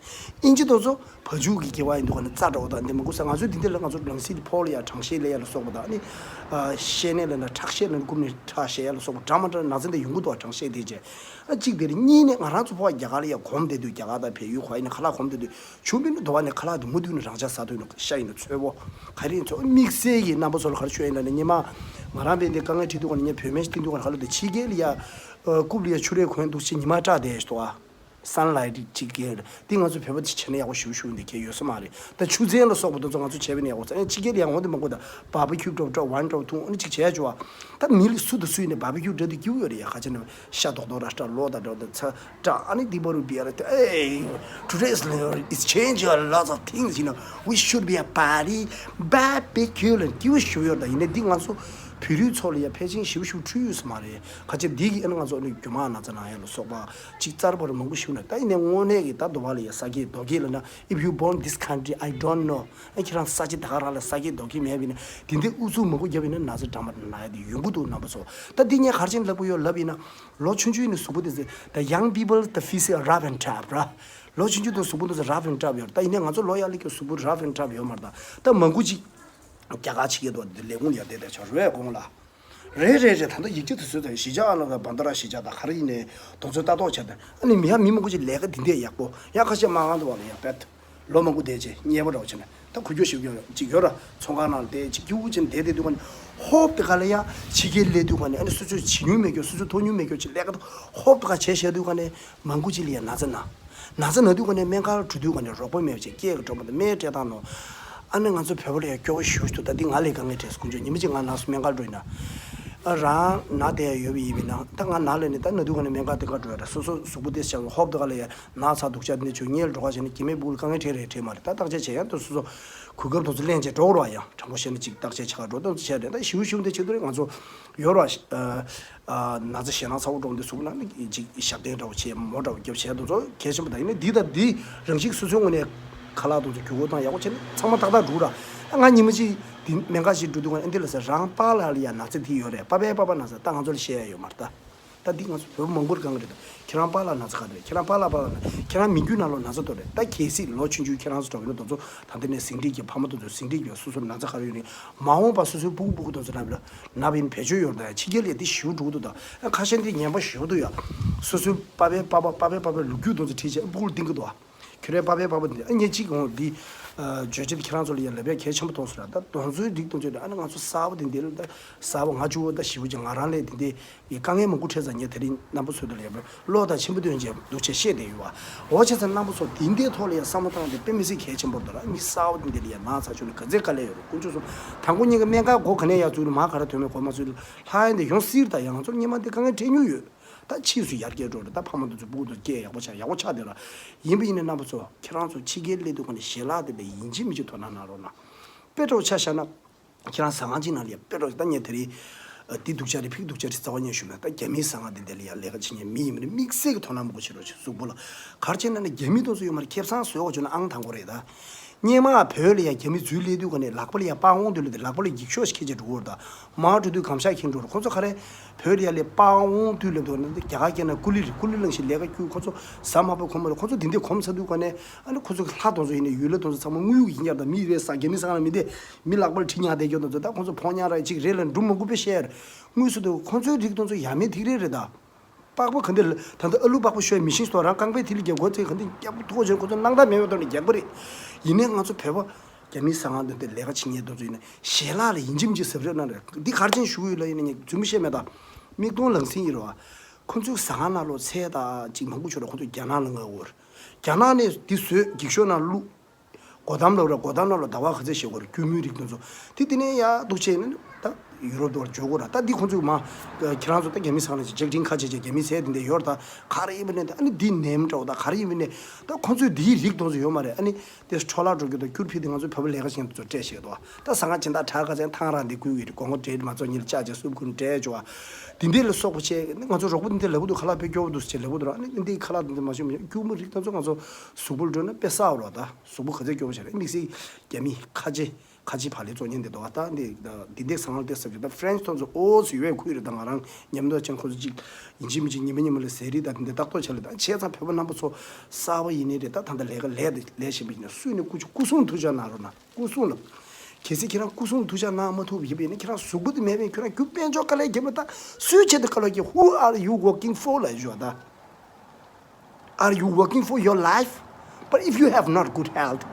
ཨིན་ཇི་དེ་ཚོ་བ་ཕྱུགས་ཀྱི་སྐྱེ་བ་ཡིན་དུས་ག་ནས་རྩ་འདྲ་བོ་དང་འདི་མ་དགོས་ས། ང་ཚོའི་འདི་འདི་ལ་ང་ཚོ་ལམ་སེང་ཕོག་ལ་ཡ་གྲང་ཤེད་ལ་ཡ་ལ་སོགས་པ་དང་ནི་ཤེད་ནད་ལ་ན་ཁྲག་ཤེད་ལ་ནི་རྐུབ་ནས་ཁྲག་ཤེད་ཡ་ལ་སོགས་པ་འདྲ་མ་འདྲ་ན་ཚ་འདི་ཡོང་གི་འདུག་བ། གྲང་ཤེད་དེ་བྱས། ཨ་གཅིག་དེ་རེད། གཉིས་ནས་ང་རང་ཚོ་ཕོ་བ་རྒྱ་གར་ལ་ཡ་གོམས་བསྡད་དུས་རྒྱ་གར་དང་བལ་ཡུལ་ཁ་ཡིན་ན་ཁ་ལག་གོམས་བསྡད་དུས་བྱུང་བའི་ནི་དུ་བ་ནས་ཁ་ལག་དེ་མུ་མཐུད་ནས་རང་ཅག་ཟ་དུས་ནི་ཤ་ཡིན་ན་ཚོད་པོ་ག་རེ་ཡིན་ཚོད་དམིགས་བསལ་གྱི་རྣམ་པ་ཚོ་ལ་ག་རེ་ཤོད་ཡིན་ན་ནི་ཉི་མ་ང་རང་བས་འདི་དཀའ་ངལ་འཕྲད་དུས་ག་ནས་ངས་བོད་སྨན་ཞིག་བསྟེན་དུས་ག་ནས་ཁ་ལོ་དེ་ཕྱི་རྒྱལ་ལ་ཡ་རྐུབ་ལ་ཡ་ཆུ་རས་གོན་འདུག་ཅེས་ཉི་མ་སྐྲག་བསྡད་ཤག་ཏོ་ཨ། Sunlight ཅིག་གེར་འདི་ང་ཚོ་བོད་པ་ཅིག་བྱས་ན་ཡག་པོ་ཞུ་ཞུ་འདི་གལ་ཡོད་ས་མ་རེད། ད་ཆུ་ཚན་ལ་སོགས་པ་དེ་ཚོ་ང་ཚོ་བྱས་པ་ནི་ཡག་པོ་ཚ་ཡང་ཕྱི་རྒྱལ་ཡང་འོང་དེ་མང་པོ་ད་barbecue འགྲོ་འགྲོ་wine འགྲོ་འཐུང་ཨ་ནི་ཅིག་བྱས་བྱུང་བ། ད་མི་ལ་སུ་དང་སུ་ཡིན་ནས་barbecue འགྲོ་དུས་སྐྱིད་པོ་ཡོད་རེད་ཡ། ཁ་ཆེ་ན་ཤ་རྡོག་རྡོག་ར་སྐྲ་ལོ་ད་འགྲོ་ད་ཚ་སྐྲ་ཨ་ནི་འདི་བར་བི་ཡ་ར་ད་ཨེ། Today's level is changing a lot of things, you know, we should be a party barbecue ལ་སྐྱིད་པོ་ཞུ་ཡོད་ད། ཡིན་ནས་འདི་ང་ཚོ་བོད་རིགས་ཚོ་ལ་ཡ་ཕལ་ཆེར་ཞིབ་ཞིབ་འཁྲུལ་ཡོད་ས་མ་རེད། ཁ་ཆེ་འདི་གི་ཨ་ནི་ང་ཚོ་ཨ་ནི་རྒྱུ་མ་ན་ཚ་ན་ཡ་ལ་སོགས་པ་ཅིག་རྩར་བར་མང་པོ་ཞུ་ན་ད་ཡིན་ནས་དངོས་གནས་ཀྱི་ད་འདུ་བ་ལ་ཡ་ས་སྐྱེས་རྡོ་སྐྱེས་ལ་ན། If you born this country, I don't know. ཨ་ཁྱེད་རང་ས་ཆ་ད་ག་རང་ལ་ས་སྐྱེས་རྡོ་སྐྱེས་མེད་པ་ཡིན་ན་དེ་འདྲའི་ཨུ་ཚུགས་མང་པོ་བརྒྱབ་ཡིན་ན་ན་ཚ་འདྲ་མ་ན་ཡ་དེ་ཡོང་གི་འདུག་རྣམ་པ་ཚོ། ད་འདི་ངས་ག་རེ་བྱས་ནས་ལབ་ཀྱི་ཡོད་ལབ་ཡིན་ན། ལོ་ཆུང་ཆུང་ཡིན་ན་གཟུགས་པོ་དེ་ཚོ་the young people the physique rough and tough ར། ལོ་ཆུང་ཆུང་དང་གཟུགས་པོ་དེ་ཚོ་rough and tough ཡོད་རེད། ད་ཡིན་ནའི་ང་ཚོ་ལོ་ཡག་ལེགས་ཀྱི་གཟུགས་པོ་rough and tough ཡོད་མ་རེད། ད་ད་མང་པོ་ཅིག་རྒྱ་གར་ཕྱི་རྒྱལ་དུ་ལས་ཁུངས་ལ་ཡར་བསྡད་བསྡད་ཆོག་རེད་དགོངས་ལ། རེད་རེད་རེད། ད་ལྟ་ཡིག་ཆ་དེ་ཚོ་དང་གཞིས་ཆགས་ཨ་ལ་ག་བན་དྷ་ར་གཞིས་ཆགས་དང་ག་རེ་ཡིན་ནའི་དེ་ཚོ་ལྟ་རྟོག་བྱས་ཏེ་ཨ་ནི་མི་ཡ་མི་མང་པོ་ཅིག་ལས་ཀ་འདི་འདྲས་ཡག་པོ་ཡང་ཁ་ཤས་མ་གང་དུ་བ་ལ་ཡང་བེད། ལོ་མང་པོ་བསྡད་རྗེས་མཉེས་པོ་འདྲ་བོ་བྱས་ནས་ད་ཁུ་ཁྱོ་ཞིག་ཡོད་ཅིག་ཡོད་ར། ཚོང་ཁང་ནང་བསྡད་ཅིག་སྐྱིད་པོ་བྱས་ནས་བསྡད་བསྡད་དུས་ག་ནས་ཧོབ་དེ་ག་ལ་ཡ་ཕྱི་རྒྱལ་སླེབས་དུས་ག་ནས་ཨ་ནི་སོ་སོས་བྱེད་མྱོང་མེད་ཀྱོ་སོ་སོས་མཐོང་མྱོང་མེད་ཀྱོ་ཅིག་ལས་ཀ་ད་ཧོབ་དེ་ག་བྱས་བྱས་དུས་ག་ནས་མང་པོ་ཅིག་ལ་ཡ་ན་ཚ་ན། ན་ཚ་ན་དུས་ག་ནས་སྨན་ཁང་ལ་འགྲོ་དུས་ག་ནས་རོགས་པ་མེད་པ་ཅིག་སྐྱེས་ཀྱི་འགྲོ་མ་ད་སྨན་སྤྲད་སྟངས་ནོ། ཨ་ནི་ང་ཚོ་བོད་པ་ལ་ཡ་སྐྱོ་བོ་ཞུ་ཞུ་ད་འདི་ང་ལས་དཀའ་ངལ་འཕྲད་སོང་ཀྱོ་ཉི་མ་གཅིག་ང་ན་སྨན་ཁང་འགྲོ་ཡིན་ན། ཨ་རང་ན་དེ་ཡ་ཡོད་པ་ཡིན་པ་ན་ད་ང་ན་ལས་ནས་ད་ན་དུས་ག་ནས་སྨན་ཁང་དེ་ག་འགྲོ་ཡ་ད་སོ་སོ་གཟུགས་པོ་དེ་བྱ་ཧོབ་དེ་ག་ལ་ཡ། ན་ཚ་སྡུག་ཅག་འདི་ཚོ་ཉལ་འགྲོ་ཁ་བྱས་ནས་སྐྱེ་དམན་སྤུ་གུ་ལ་དཀའ་ངལ་འཕྲད་རེད་འཕྲད་མ་རེད། ད་བརྟག་དཔྱད་བྱས་ཡང་དུ་སོ་སོ་གོ་སྐབས་དུ་ཚོ་ལེན་བྱས་འགྲོ་རོགས་ཡང་དྲང་པོ་བཤད་ན་ཅིག་བརྟག་དཔྱད་བྱ་ག་འགྲོ་དུ་ཚོ་བྱས་རེད། ད་ཞིའུ་ཞིའུ་འདི་བྱེད་དུ་རེད། ང་ཚོ་ཡོ་རོ་ཨ་ན་ཚ་ཞེད་སྣང་ཚ་བོ་འགྲོ་འདི་ཚོ་ན་ནི་ཅིག་ཞབས་བརྟན་འདྲ་བོ་བྱས་མོ་འདྲ་བོ་རྒྱབ་བྱས་དུ་ཚོ་གལ་ཆེན་པོ་ད་ཡིན་ན་འདི་ད་འདི་རང་ཤིག་སོ་སོའི་ངོས་ནས་ཁ་ལག་དུ་ཚོ་གྱོད་གོ་དང་ཡག་པོ་བྱས་ན་ཚང་མ་ཏག་ཏག་འགྲོ་ར། ང་ཉི་མ་གཅིག་འདི་སྨན་ཁང་ཞིག་འགྲོ་དུས་ང་འདི་ལ་ཟེར་རང་པཱ་ལགས་ལ་ཡ་ན་ཚ་འདི་ཡོད་རེད། པ་པའི་པ་པ་ན་ཚ་ད་ང་ཚོ་ལ་བཤད་ཡ་ཡོད་མ་རེད་ད། ད་འདི་ང་ཚོ་བོད་པ་མང་པོར་གང་རེད། ཁྱེད་རང་པཱ་ལགས་ན་ཚ་ག་རེད། ཁྱེད་རང་པཱ་ལགས་པཱ་ལགས་ན་ཁྱེད་རང་མི་རྒྱུད་ནང་ལོགས་ན་ཚ་ཏོ་རེད། ད་གལ་སྲིད་ལོ་ཆུང་ཆུང་ཁྱེད་རང་ཚོ་འདྲ་བོ་ཡིན་ན་དེ་ཚོ་ད་འདི་ནས་ཟིང་འཁྲིག་གི་ཕ་མ་དེ་ཚོ་ཟིང་འཁྲིག་གི་སོ་སོར་ན་ཚ་ག་རེ་ཡོད་རེད། མ་འོངས་པ་སོ་སོའི་སྤུ་གུ་སྤུ་གུ་དེ་ཚོ་ན་བ་ལ་ན་བ་ཡིན་བེད་སྤྱོད་ཡོད་རེད། ད་ཕྱི་རྒྱལ་ལ་འདི་ཞིའུ་འགྲོ་གི་འདུག་ད་ཁ་ཤས་འདི་ངན་པ་ཞིའུ་འདུག་ཡ། སོ་སོའི་པ་ཕའི་པ་ཕ་པ་ཕའི་པ་ཕའི་ལོ་རྒྱུས་དེ་ཚོ་ཁྲིད་བྱས་སྤུ་གུར་ལྡིང་གི་འདུག་ཨ། ཁྱོད་རའི་པ་ཕའི་པ་ཕ་འདི་ཨ་ངས་གཅིག་འོང་འདི། བརྗོད་བྱེད་ཁྱེད་རང་ཚོ་ལ་ཡ་ལབ་ཡ་གལ་ཆེན་པོ་མཐོང་སོང་ར། ད་དེ་ཚོའི་རིགས་དེ་ཚོ་ཨ་ནི་ང་ཚོ་གསར་པ་འདི་འདི་ལ་ད་གསར་པ་ང་བཅུ་བོ་ད་ཞི་བོ་ཅིག་ང་རང་ལས་འདི་འདི་ཡི་དཀའ་ངལ་མང་པོ་འཕྲད་ཙང་ངས་དེ་རིང་རྣམ་པ་ཚོ་དེ་ལ་ཡ་བློ་དང་ཆེན་པོ་འདོན་བྱས་འདུག་ཅེས་བཤད་བསྡད་ཡོད་བ། འོ་བྱས་ཙང་རྣམ་པ་ཚོ་འདི་འདིའི་ཐོག་ལ་ཡ་བསམ་བློ་བཏང་སྟེ་དཔེ་མི་སྲིད་གལ་ཆེན་པོ་རེད་ད་ར། མི་གསར་པ་འདི་འདི་ལ་ཡ་ན་ཚ་བྱུང་ནས་ག་ཚད་དཀའ་ལས་ཡོད་རེད། དཀོན་མཆོག་གསུམ་དང་པོ་སྙིང་གི་སྨན་ཁང་སྒོ་ག་ནས་ཡར་བཙུགས་ནས་མར་ག་རེ་ཐོན་མེད་གོ་མ་ཚུལ་ལྷ་ཡན་དེ་ཡོང་སྲིད་ད་ཡ། ང་ཚོ་སྔོན་མ་འདི་དཀའ་ངལ་འཕྲད་མྱོང་ཡོད། ད་ཕྱིས་སུ་ཡར་རྒྱས་འགྲོ་རེད། ད་ཕ་མ་དེ་ཚོ་སྤུ་གུ་དེ་སྐྱེས་ཡག་པོ་ཆགས་ཡག་པོ་ཆགས་བསྡད་ར། ཡིན་པ་ཡིན་ནའི་རྣམ་པ་ཚོ་ཁྱེད་རང་ཚོ་ཕྱི་རྒྱལ་སླེབས་དུས་ག་ནས་ཞལ་ལག་དེ་ལས་ཡིན་གཅིག་མིན་གཅིག་དོ་སྣང་གནང་རོགས་གནང་། དཔེ་འདྲ་བོ་ཆ་བཞག་ན། ཁྱེད་རང་ཟ་ཁང་གཅིག་ནང་ལ་ཡ་དཔེ་འདྲ་བོ་ད་ངས་དེ་རིང་། འདི་སྡུག་ཅག་རེད་ཕིག་སྡུག་ཅག་རེད་རྩ་བ་ཉིད་ཞུ་ན་ད་རྒྱ་མིའི་ཟ་ཁང་དེ་འདྲ་ལ་ཡ་ལས་ཀ་བྱེད་མཁན་མི་ཡིན་པ་ནི་དམིགས་བསལ་གྱི་དོ་སྣང་མང་པོ་བྱེད་རོགས་བྱེད་གཟུགས་པོ་ལ། ག་རེ་བྱས་ན་ནི་རྒྱ་མི་དེ་ཚོ་ཡོད་མ་རེད། ཁེ་བཟང་བཟོས་པ་བྱུང་ན་ཨང་དང་པོ་རེད་ད། སྔོན་མ་བོད་ལ་ཡ་རྒྱ་མི་འཛུལ་སླེབས་དུས་ག་ནས་ལག་པ་ལ་ཡ་པར་འོང་དུས་ལ་དེ་ལག་པ་ལ་ཡ་ཡིག་ཤོག་ཞིག་འཁྱེར་བྱས་འགྲོ་གི་ཡོད་རེད་ད། མར་འགྲོ་དུས་གམ་ཤག་འཁྱེར་འགྲོ་རེད། ཁོ་ཚོ་ག་རེ་བོད་ལ་ཡ་ལས་པར་འོང་དུས་ལ་དེ་ནི་རྒྱ་གར་སྐད་ནང་ཀུ་ལི་རེད། ཀུ་ལི་བླངས་ཤིག་ལས་ཀ་བསྐྱུར། ཁོ་ཚོ་ཟ་མ་ཕོད་གོམས་མ་རེད། ཁོ་ཚོ་དེ་འདྲས་གོམས་ཚར་དུས་ག་ནས་ཨ་ནི་ཁོ་ཚོ་གི་ལྷ་དེ་ཚོ་ཡིན་ནའི་ཡུལ་ལྷ་དེ་ཚོ་ཚང་མ་དངུལ་གཡུག་ཡིན་རྒྱུ་རེད་ད། མི་རེད་ཟ་རྒྱ་མི་ཟ་ཁང་ལ་མི་བསྡད། མི་ལག་པར་ཁྲི་ཉག་བསྡད་རྒྱུ་དེ་ཚོ་ད་ཁོ་ཚོ་ཕོ་ཉ་ར་གཅིག་རེད་ལ་འབྲུ་མང་པོ་དཔེ་བཤད་ཡ་རེད། དངོས་སུ་དུ་ཁོ་ཚོའི་རིགས་དེ་ཚོ་ཡ་མེད་ཐིག་རེ་རེད་ད། པགས་པ་ག་འདི་ལ་ད་ལྟ་ཨ་ལུ་པགས་པ་བཤུ་བའི་མི་ཤིན་སྟོར་རང་རྐང་པའི་ཐིག་ལེ་རྒྱག་དགོས་ཚེ་ག་འདི་རྒྱག་པོ་ཐོག་ཆེན་ཁོ་ཚོ་སྣང་དག་མེད་པའི་ཐོག་ནས་རྒྱག་པ་རེད། ཡིན་ནའི་ང་ཚོ་བོད་པ་རྒྱ་མིའི་ཟ་ཁང་འདི་འདི་ལས་ཀ་བྱེད་མཁན་དེ་ཚོ་ཡིན་ན་ཞལ་ལག་ལ་ཡིན་གཅིག་མིན་གཅིག་གཟབ་རེས་གནང་རེད། འདི་ག་རེ་བྱས་ནས་ཞུ་གི་ཡོད་ལབ་ཡིན་ན་ངས་རྫུན་མ་བཤད་མེད་ད། མིག་མཐོང་ལག་ཟིན་ཡིན་རེད་བ། ཁོ་ཚོའི་ཟ་ཁང་ནང་ལོགས་ཚལ་དང་ཅིག་མང་པོ་ཆོད་རེད། ཁོ་ཚོ་རྒྱ་ནག་ལ་མངགས་ཡོད་རེད། རྒྱ་ནག་ནས་འདི་བཟོས་འགྱིག་ཤོག་ནང་བླུགས། སྒོ་འགྲམ་ལ་ར་སྒོ་འགྲམ་ནང་ལ་ཟླ་བ་ག་ཚོད་ཞིག་འགོར་རྒྱུ་མའི་རིགས་དེ་ཚོ། དེ་དེ་ནས་ཡར་འདུག་བྱས་ནས་ད་ཡུ་རོབ་དུ་བར་འཇོག་དགོས་ར། ད་འདི་ཁོང་ཚོས་མ་ཁྱེད་རང་ཚོ་ད་རྒྱ་མི་ཚང་ལ་ཅིག་ཇེག་ཌིན་ཁ་ཆེ་ཆེ་རྒྱ་མི་ཟས་དེ་འདྲ་ཡོད་ར། ད་ག་རེ་ཡིན་པ་ནས་ད་ཨ་ནི་འདི་ནེམ་འདྲ་བོ་ད་ག་རེ་ཡིན་པ་ནས་ད་ཁོང་ཚོས་འདིའི་རིགས་དེ་ཚོ་ཡོད་མ་རེད། ཨ་ནི་དེ་འཕྲོ་བརླག་འགྲོ་རྒྱུ་དང་སྐྱུར་ཕི་དེ་ང་ཚོའི་བོད་པ་ལས་ཀ་བྱེད་མཁན་དེ་ཚོ་སྤྲད་བཞག་འདུག་ད་ཟ་ཁང་སྦྱིན་བདག་གྲྭ་ཁ་ཚན་ཐང་རང་འདི་བསྐུལ་གི་རེད། སྒོ་ང་བྲེལ་མ་ཚོགས་ཉིད་ལ་ཅག་ཅག་སུབ་ཁུར་འདྲ་བྱས་བ། དེ་འདྲ་ལ་སོགས་པ་བྱས་ང་ཚོ་རོགས་པ་འདི་འདྲ་ལབ་གི་འདུག་ཁ་ལག་དཔེ་སྐྱོ་བོ་འདུག་ཟེར་ལབ་གི་འདུག་ཨ་ནི་འདི་ཁ་ལག་འདི་འདྲ་མ་ཤོང་མི་སྐྱུར་མོ་རིགས་དེ་ཚོ་ང་ཚོ་གཟུགས་པོ་ལ་འགྲོ་ན་དཔེ་གསར་བ་རེད་ད། གཟུགས་པོ་ག་ཚོད་སྐྱོ་བོ་བྱས་རེད། དམིགས་བསལ་རྒྱ་མི་ཁ་ཆེ་ཁ་ཆེ་བག་ལེབ་བཙོང་མཁན་དེ་འདུག་ཨ་ད་འདི་འདི་འདེགས་སང་ལ་འདེགས་ཟེར་གྱི་ད་ཧྥ་རན་སི་ཐོག་ཚོ་ཨོ་ཟེར་ཡོད་ཁུལ་རེད། ད་ང་རང་ཉམས་མྱོང་ཅན་ཁོ་ཚོ་གཅིག་ཡིན་གཅིག་མིན་གཅིག་ཉི་མ་ཉི་མ་ལ་ཟས་རིགས་ད་འདི་འདྲ་ལྟ་རྟོག་བྱས་ལ་ད་བྱས་ཙང་བོད་པ་རྣམ་པ་ཚོ་གསར་པ་ཡིན་ནའི་རེད། ད་ད་ལྟ་ལས་ཀ་ལས་ལས་བཞིན་པ་ཡིན་ན་སུས་ནས་སྐུ་མཁྱེན་སྐུ་གསུང་ཐུགས་ཅག་གནང་རོགས་གནང་། སྐུ་གསུང་ལ། གལ་སྲིད་ཁྱེད་རང་སྐུ་གསུང་ཐུགས་ཅག་གནང་མ་ཐུབ་ཡིན་པ་ཡིན་ན་ཁྱེད་རང་གཟུགས་པོ་དེ་མེད་པས་ཁྱེད་རང་རྒྱུ་དཔལ་འབྱོར་དཀའ་ལས་རྒྱབ་ན་ད་སུའི་ཆེད་དུ་དཀའ་ལས་རྒྱབ། Who are you working for ལབ་ཞུ་བ་ད། Are you working for your life? But if you have not good health,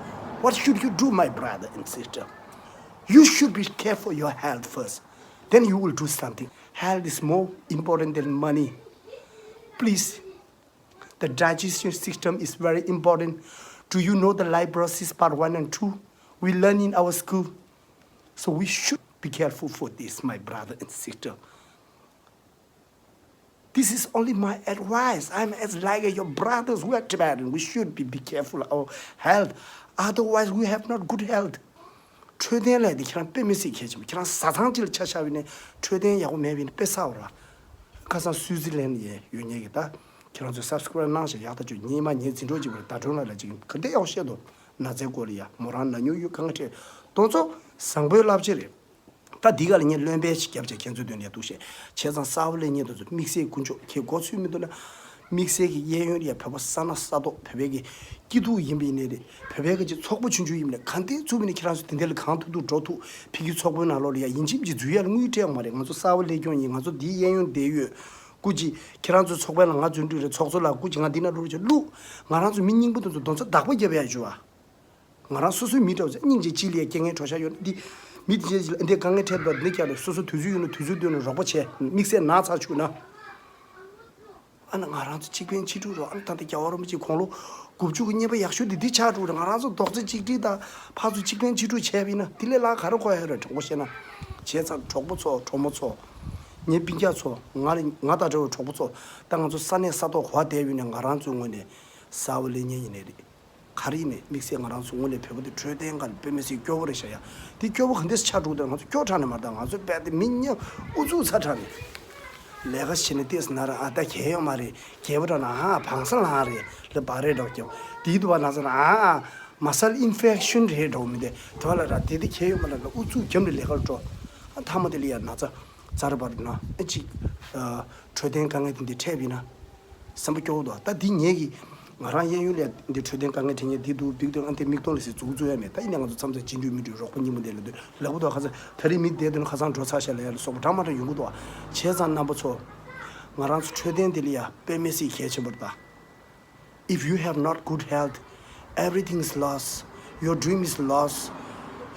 what should you do, my brother and sister? You should be care for your health first. Then you will do something. Health is more important than money. Please. The digestion system is very important. Do you know the life process part one and two? We learn in our school. So we should be careful for this, my brother and sister. This is only my advice. I'm as like your brothers who are Tibetan. We should be, be careful our health. Otherwise, we have not good health. འཕྲོད་བསྟེན་ལས་དེ་ཁྱེད་རང་དཔེ་མི་སྲིད་གལ་ཆེན་པོ། ཁྱེད་རང་བཟའ་ཚང་གཅིག་ལ་ཆ་བཞག་པ་ཡིན་ན་འཕྲོད་བསྟེན་ཡག་པོ་མེད་པ་ཡིན་ན་དཔེ་བསགས་པ་ར། ཁ་སང་སུའུ་ཙི་ལན་ཡེ་ཡོད་ཉེ་གི་ད། ཁྱེད་རང་ཚོས་སབ་སི་ཀ་རའིབ་གནང་ཞིག་ཡག་ཐག་ཆོད། ཉི་མ་ཉེ་འཛིན་གྲོགས་གཅིག་པར་ཟླ་སྒྲོན་ལགས་ལ་ཅིག་ག་འདྲ་ཡག་པོ་བཤད་འདུག་ན་ཚའི་སྐོར་ལ་ཡ། མོ་རང་ན་མྱོང་ཡོད། དཀའ་ངལ་འཕྲད་དོན་ཚོ་བཟང་པོའི་བསླབ་བྱ་རེད། ད་འདི་ག་ལ་ངས་བློན་པའི་ཞིག་རྒྱབ་བྱས་ཁྱེད་ཚོའི་དོན་ལ་ཡ་འདུག་བཤད། བྱས་ཙང་གསར་པ་ལས་ཉེ་དོན་ཚོ་དམིགས་བསལ་དཀོན་མཆོག་ཁྱེད་མགོ་ཚོས་མི་འདུག་ན། དམིགས་བསལ་གྱི་གཡས་གཡོན་ལ་ཡ་བོད་པ་ས་ན་ས་ཐོག་བོད་པའི་གི་སྐྱིད་སྡུག་ཡིན་པ་ཡིན་ནའི་རེད། བོད་པའི་གི་ཅིག་ཚོགས་པ་ཆུང་ཆུང་ཡིན་པ་ལས་གང་ཐད་ཚུགས་པ་ཡིན་ན་ཁྱེད་རང་ཚོ་དེ་འདྲ་ལ་གང་ཐུབ་ཐུབ་འགྲོ་ཐུབ། ཕ་གིའི་ཚོགས་པའི་ནང་ལོགས་ལ་ཡ་ཡིན་གཅིག་མིན་གཅིག་འཛུལ་ཡ་ལ་དངུལ་སྤྲད་ཡོད་མ་རེད། ང་ཚོ་གསར་པ་སླེབས་མཁན་ཡིན། ང་ཚོ་འདིའི་གཡས་གཡོན་བསྡད་ཡོད། སྐུ་མཁྱེན། ཁྱེད་རང་ཚོའི་ཚོགས་པའི་ནང་ང་འཛུལ་འགྲོ་རེད། ཚོགས་གཙོ་ལགས་སྐུ་མཁྱེན་ང་འདི་ན་འགྲོ་རེད་ཅེས་བླུགས། ང་རང་ཚོ་མི་རྙིང་པ་དེ་ཚོ་གདོང་ཚ་བདག་པོ་རྒྱབ་ཡ་བྱུང་བ། ང་རང་སོ་སོའི་མི་འདྲ་བ་ཚོ་སྙིང་རྗེ་ཅིག་ལ་ཡ་རྐྱེན་ངན་གྲོགས་ཤ་ཡོད་ན་འདི། མི་དེ་ཚོ་འདི་དཀའ་ངལ་འཕྲད་པ་འདི་ཀྱང་ལས་སོ་སོ་དུས་ཚོད་ཡོད་ན་དུས་ཚོད་བཏོན་ནས་རོགས་པ་བྱས། དམིགས་བསལ་ན་ཚ་བྱུང་ན། ཨ་ན་ང་རང་ཚོ་གཅིག་ཕན་གཅིག་གྲོགས་རོགས། ཨ་ན་ད་ལྟ་རྒྱལ་བ་རིན་པོ་ཆེ་དགུང་ལོ་དགུ་བཅུ་གི་བསྙེན་པ་ཡག་ཤོས་འདི་འདི་ཆགས་འགྲོ་རེད། ང་རང་ཚོ་རྡོག་རྩ་གཅིག་སྒྲིལ་དང་ཕར་ཚུར་གཅིག་ཕན་གཅིག་གྲོགས་བྱས་པ་ཡིན་ན་འདི་ལས་ལྷག་ག་རེ་དགོས་ཡ་ཡོད་རེད། དྲང་པོ་བཤད་ན། བྱས་ཙང་གྲོགས་པོ་ཚོ་གྲོགས་མོ་ཚོ། ངའི་སྤུན་ཀྱག་ཚོ། ང་ལ་ང་དང་འདྲ་བའི་གྲོགས་པོ་ཚོ། ད་ང་ཚོ་ས་གནས་ས་ཐོག་ག་བསྡད་ཡོད་ནའི་ང་རང་ཚོའི་ངོས་ནས་གསར་པ་སླེབས་མཁན་ཡིན་ནའི་རེད། ག་རེ་ཡིན་ནའི་དམིགས་བསལ་ང་རང་ཚོའི་ངོས་ནས་བོད་པ་དེ་འཕྲོད་བསྟེན་སྒང་ལ་དཔེ་མི་སྲིད་སྐྱོ་བོ་རེད་ཤག་ཡ། དེ་སྐྱོ་བོ་ག་འདྲས་ཆགས་འགྲོ་གི་འདུག་ང་ཚོ་སྐྱོ་དྲགས་ནས་མ་རེད། ད་ང་ཚོ་རྦད་དེ་མི་ཉམས་ཨུ་ཚུགས་ཚ་དྲགས་ནས། ལས་ཀ་བྱེད་ནས་ལྟས་ན་ར། ཨ་ད་གལ་ཡོད་མ་རེད། རྒྱལ་པོ་འདྲ་ན་ཨ་བང་ས་ལངས་རེད་ལ་བ་རེད་འགྲོ་སྐྱོ། དེའི་དུ་བ་ན་ཚ་ན་ཨ་ཨ་མ་སལ་ཨིན་ཕེག་ཤན་རེད་འགྲོ་མི་དེ་དུ་བ་ལ་ར། དེ་དེ་གལ་ཡོད་མ་རེད་ལ་ཨུ་ཚུགས་རྒྱབ་ནས་ལས་ཀར་འགྲོ། ཨ་མཐའ་མ་དེ་ལ་ཡ་ན་ཚ་ཚ་ར་བ་ར་ན་ཨ་ཅིག་འཕྲོད་བསྟེན་དཀའ་ངལ་དེ་འདི་འཕྲད་པ་ཡིན་ན། སེམས་པ་སྐྱོ་བོ་འདུག་ད་འདི་ངེད་ཀྱི་ང་རང་གཡས་གཡོན་ལ་འདི་འཕྲོད་བསྟེན་དཀའ་ངལ་འཕྲད་མཁན་འདི་འདུག་འདི་འདུག་ཨ་འདི་མིག་མཐོང་ལ་སི་འཛུགས་འཛུགས་ཡ་མེད། ད་ཡིན་ནའི་ང་ཚོ་མཚམས་མཚམས་རྗེས་འགྲོ་མི་འགྲོ་རོགས་པ་གཉིས་པོ་འདི་ལ་འདུག་ལབ་དགོས་འདུག་ཁ་སང་ད་རེས་མི་བསྡད་དུས་ན་ཁ་སང་འགྲོ་ཚར་ཤག་ལབ་ཡ་ལ་སོགས་པ་འདྲ་མ་འདྲ་ཡོང་གི་འདུག་བ། བྱས་ཙང་རྣམ་པ་ཚོ། ང་རང་ཚོ་འཕྲོད་བསྟེན་འདི་ལ་ཡ་དཔེ་མི་སྲིད་གལ་ཆེན་པོ་རེད་ད། If you have not good health, everything is lost. Your dream is lost.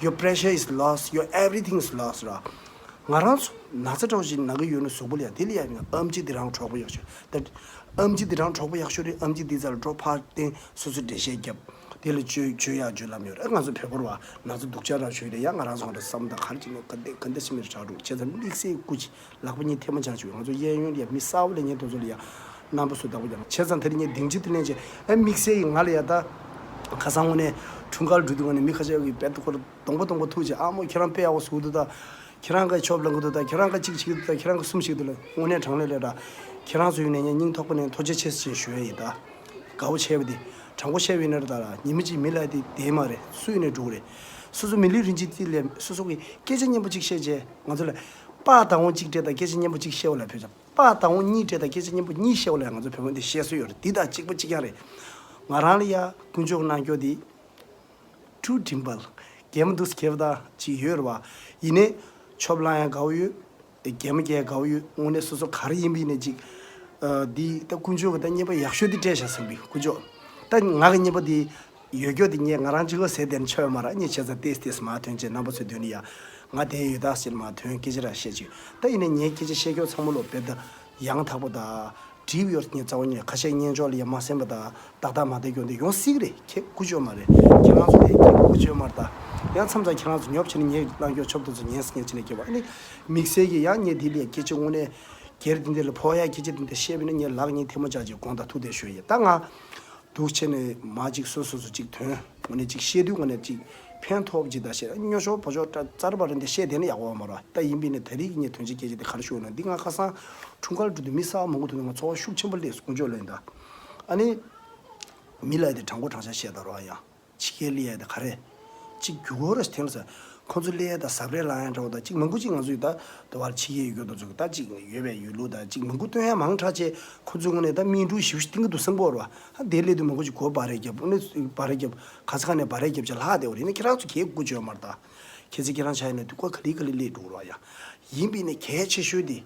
Your pressure is lost. Your everything is lost ར། ང་རང་ཚོ་ན་ཚ་འདྲ་བོ་ཞིག་ན་གི་ཡོད་ན་གཟུགས་པོ་ལ་ཡ་དེ་ལ་ཡ་ཨེམ་ཆི་དེ་རང་གྲོགས་པོ་ཡག་ཤོས་རེད། ཨེམ་ཆི་དེ་རང་གྲོགས་པོ་ཡག་ཤོས་རེད། ཨེམ་ཆི་དེ་རྩ་ལ་འགྲོ་ཕར་བསྟན་སོ་སོ་འགྲེལ་བཤད་རྒྱབ། དེ་ལ་བཅོས་བཅོས་ཡག་བཅོས་ལམ་ཡོད་རེད། ང་ཚོ་བོད་པ་ར་ན་ཚ་སྡུག་ཅག་ར་ཞོད་རེད་ཡ། ང་རང་ཚོ་ང་རང་བསམ་དང་ག་རེ་བྱས་ནས་ག་འདྲ་ག་འདྲ་ཞིག་མི་རེད་དྲག་འགྲོ། བྱས་ཙང་དམིགས་བསལ་སྐུ་མཁྱེན། ལག་པ་གཉིས་ཐལ་མོ་སྦྱར་བྱས། ང་ཚོ་གཡས་གཡོན་ལ་ཡ་མི་གསར་པ་སླེབས་མཁན་དེ་ཚོ་ལ་ཡ་རྣམ་པ་ཚོས་བདག་པོ་རྒྱག་ན། བྱས་ཙང་དེ་རིང་ངས་སྡིངས་ཆ་དེ་ལེན་བྱས། ཨ་དམིགས་བསལ་གྱིས་ང་ལ་ཡ་ད་ཁ་སང་དངོས་གནས་འཁྲུངས་སྐར་འགྲོ་དུས་ངོས་ནས་མི་ཁ་ཤས་ཀྱིས་རྦད་དེ་ཁོ་ལ་གདོང་པ་གདོང་པ་ཐུག་བྱས། ཨ་མོ་ཁྱེད་རང་དཔེ་ཡག་པོ་བཟོ་གི་འདུག་ད། ཁྱེད་རང་གིས་ཆོབ་ལངས་གི་འདུག་ད། ཁྱེད་རང་གིས་གཅིག་བྱེད་ཀྱི་འདུག་ད། ཁྱེད་རང་གིས་གསུམ་བྱེད་ཀྱི་འདུག་ལབ། དངོས་གནས་དྲང་གནས་ལས་ད་ཁྱེད་རང་ཚོའི་ངོས་ནས་ངས་སྙིང་ཐག་པ་ནས་ཐུགས་རྗེ་ཆེ་ཞེས་ཞུ་ཡ་ཡིན་ད། དགའ་པོ་བྱས་པ་དེ། དྲང་པོ་བཤད་པ་ཡིན་ན་རེད་ད། ཉི་མ་གཅིག་མི་ལ་དེ་བསྡད་མ་རེད། སུ་ཡིན་ནའི་འགྲོ་གི་རེད། སོ་སོ་མི་ལུས་རིན་ཆེན་དེ་ལས་སོ་སོ་གི་སྐད་ཆ་སྙན་པོ་གཅིག་བཤད་བྱས། ང་ཚོ་ལ་པགས་དང་པོ་གཅིག་སྤྲད་དང་སྐད་ཆ་སྙན་པོ་གཅིག་བཤད་པ་ལ་བོད་ཆ། པགས་དང་པོ་གཉིས་སྤྲད་དང་སྐད་ཆ་སྙན་པོ་གཉིས་བཤད་པ་ལ་ང་ཚོ་བོད་པ་འདི་བཤད་སྲོལ་ཡོད་རེད། འདི་དང་གཅིག་པ་གཅིག་རྐྱང་རེད། ང་རང་ལ་ཡ་དཀོན་མཆོག་གནང་སྐྱོར་འདི། True Dimple། གད་མོ་འདུག་སེ་བགད་པ་ད་ཅིག་ཡོད་རེད་བ། ཡིན་ནའི་ཆོབ་ལངས་ཡ་དགའ་བོ་ཡོད། གད་མོ་བགད་དགའ་བོ་ཡོད། དངོས་གནས་སོ་སོ་ག་རེ་ཡིན་པ་ཡིན་ནའི་ཅིག་ཨ། འདི་ད་དཀོན་མཆོག་གི་ད་བསྙེན་པ་ཡག་ཤོས་འདི་སྤྲད་བཞག་ཟིན་པའི་དཀོན་མཆོག་ད་ང་གི་བསྙེན་པ་འདི་ཡོད་སྐྱོ་འདི་ངས་ང་རང་གཅིག་པོ་ཟས་བསྡད་ན་ཆོ་ཡོད་མ་རེད། ངས་བྱས་ཙང་ཏེས་ཏེས་མར་ཐོན་བྱས་རྣམ་པ་ཚོའི་མདུན་ལ་ཡ། ང་བསྡད་ཡོད་ད་ཟེར་མར་ཐོན་སྐད་ཆ་ར་བཤད་ཅིག་ད་ཡིན་ནའི་ངའི་སྐད་ཆ་བཤད་སྐྱོ་ཚང་མ་ལོ་བེད་ད་ཡང་དག་པོ་ད། འགྲིག་ཡོད་ངས་རྩ་བ་ཉིད་ཁ་ཤས་སྙན་ཅོག་ལ་ཡ་མ་གསན་པ་དང་ཏག་ཏག་མ་བསྡད་རྒྱུ་འདི་ཡོང་སྲིད་རེད། ཁྱེད་ཀུ་ཅོ་མ་རེད། ཁྱེད་རང་ཚོ་ལས་ཁྱེད་ཀུ་ཅོ་མ་རེད་ད། ཡང་མཚམས་མཚམས་ཁྱེད་རང་ཚོ་ཉོབ་བྱས་ནས་ངས་གནང་རྒྱུ་ཆོབ་དེ་ཚོ་ཉན་སྲིད་ངས་བྱས་ནས་སྐྱེ་བ་ཨ་ནི། དམིགས་བསལ་གྱི་ཡང་ངས་འདི་ལས་སྐད་ཆ་དངོས་གནས་སྒེར་འདི་འདི་ལ་ཕོག་ཡ་སྐད་ཆ་འདི་འདི་བཤད་པ་ཡིན་ན་ངས་ལག་གཉིས་ཐལ་མོ་སྦྱར་གྱི་དགོངས་དག་ཐུགས་གཏད་ཞུ་ཡི། ད་ང་འདུག་བྱས་ནས་མ་གཅིག་སོ་སོ་སོ་གཅིག་དོན་དངོས་གནས་གཅིག་བཤད་དུས་དངོས་གནས་གཅིག་ཕན་ཐོགས་གཅིག་ད་བཤད་སྨྱོ་ཤོར་བོ་ཤོར་ཏྲ་ཙར་བ་རེ་འདི་བཤད་དེ་ནི་ཡག་པོ་མ་རེད། ད་ཡིན་པས་ནི་ད་རེས་ཀྱི་ངས་དོན་ཆེན་སྐད་ཆ་འདི་ག་རེ་ཞུ་ན་འདི་ང་ཁ་སང་འཁྲུངས་སྐར་འགྲོ་དུས་མི་གསར་པ་མང་པོ་ཐུག་ནས་ང་ཚོར་བ་ཤུགས་ཆེན་པོ་སླེབས་སོང་དཀོན་མཆོག་ལོན་ད། ཨ་ནི། མི་ལ་ཡ་དེ་དྲང་པོ་དྲང་བཞག་བཤད་ད་རོགས་ཡ། ཕྱི་རྒྱལ་ལ་ཡ་དེ་ག་རེ། གཅིག་རྒྱུ་སྒོར་ར་ཐེངས་ས། ཁོང་ཚོ་ལ་ཡ་ད་ཟབ་རེ་ལང་ཡ་འདྲ་བོ་ད་གཅིག་མང་པོ་གཅིག་ང་ཚོ་ཡི་ད་དུ་བར་ཕྱི་རྒྱལ་ཡོད་རྒྱུ་དང་ཚོ་གི་ད་གཅིག་ཡོད་པའི་ཡོད་ལུགས་ད་གཅིག་མང་པོ་སྟོན་ཡ་མང་དྲགས་ཆེ་ཁོང་ཚོའི་ངོས་ནས་ད་སྨིན་དྲུག་ཞིབ་ཞིབ་བསྟན་གི་འདུག་སེམས་པོ་ར། ཧ་དེ་ལས་དུ་མང་པོ་གཅིག་གོ་བ་རེ་རྒྱབ་ཨ་ནི་བ་རེ་རྒྱབ་ག་ས་ག་ནས་བ་རེ་རྒྱབ་ཆ་ལྷག་དེ་བ་རེད་ཡིན་ན་ཁྱེད་རང་ཚོ་གས་དགུ་བཅོས་མར་ད། ཁྱེད་ཚོ་ཁྱེད་རང་ཆ་ཡིན་ན་དུ་གོ་ག་ལི་ག་ལི་ལས་འགྲོ་ར་ཡ། ཡིན་པས་ནི་གལ་ཆེ་ཤོས་དེ།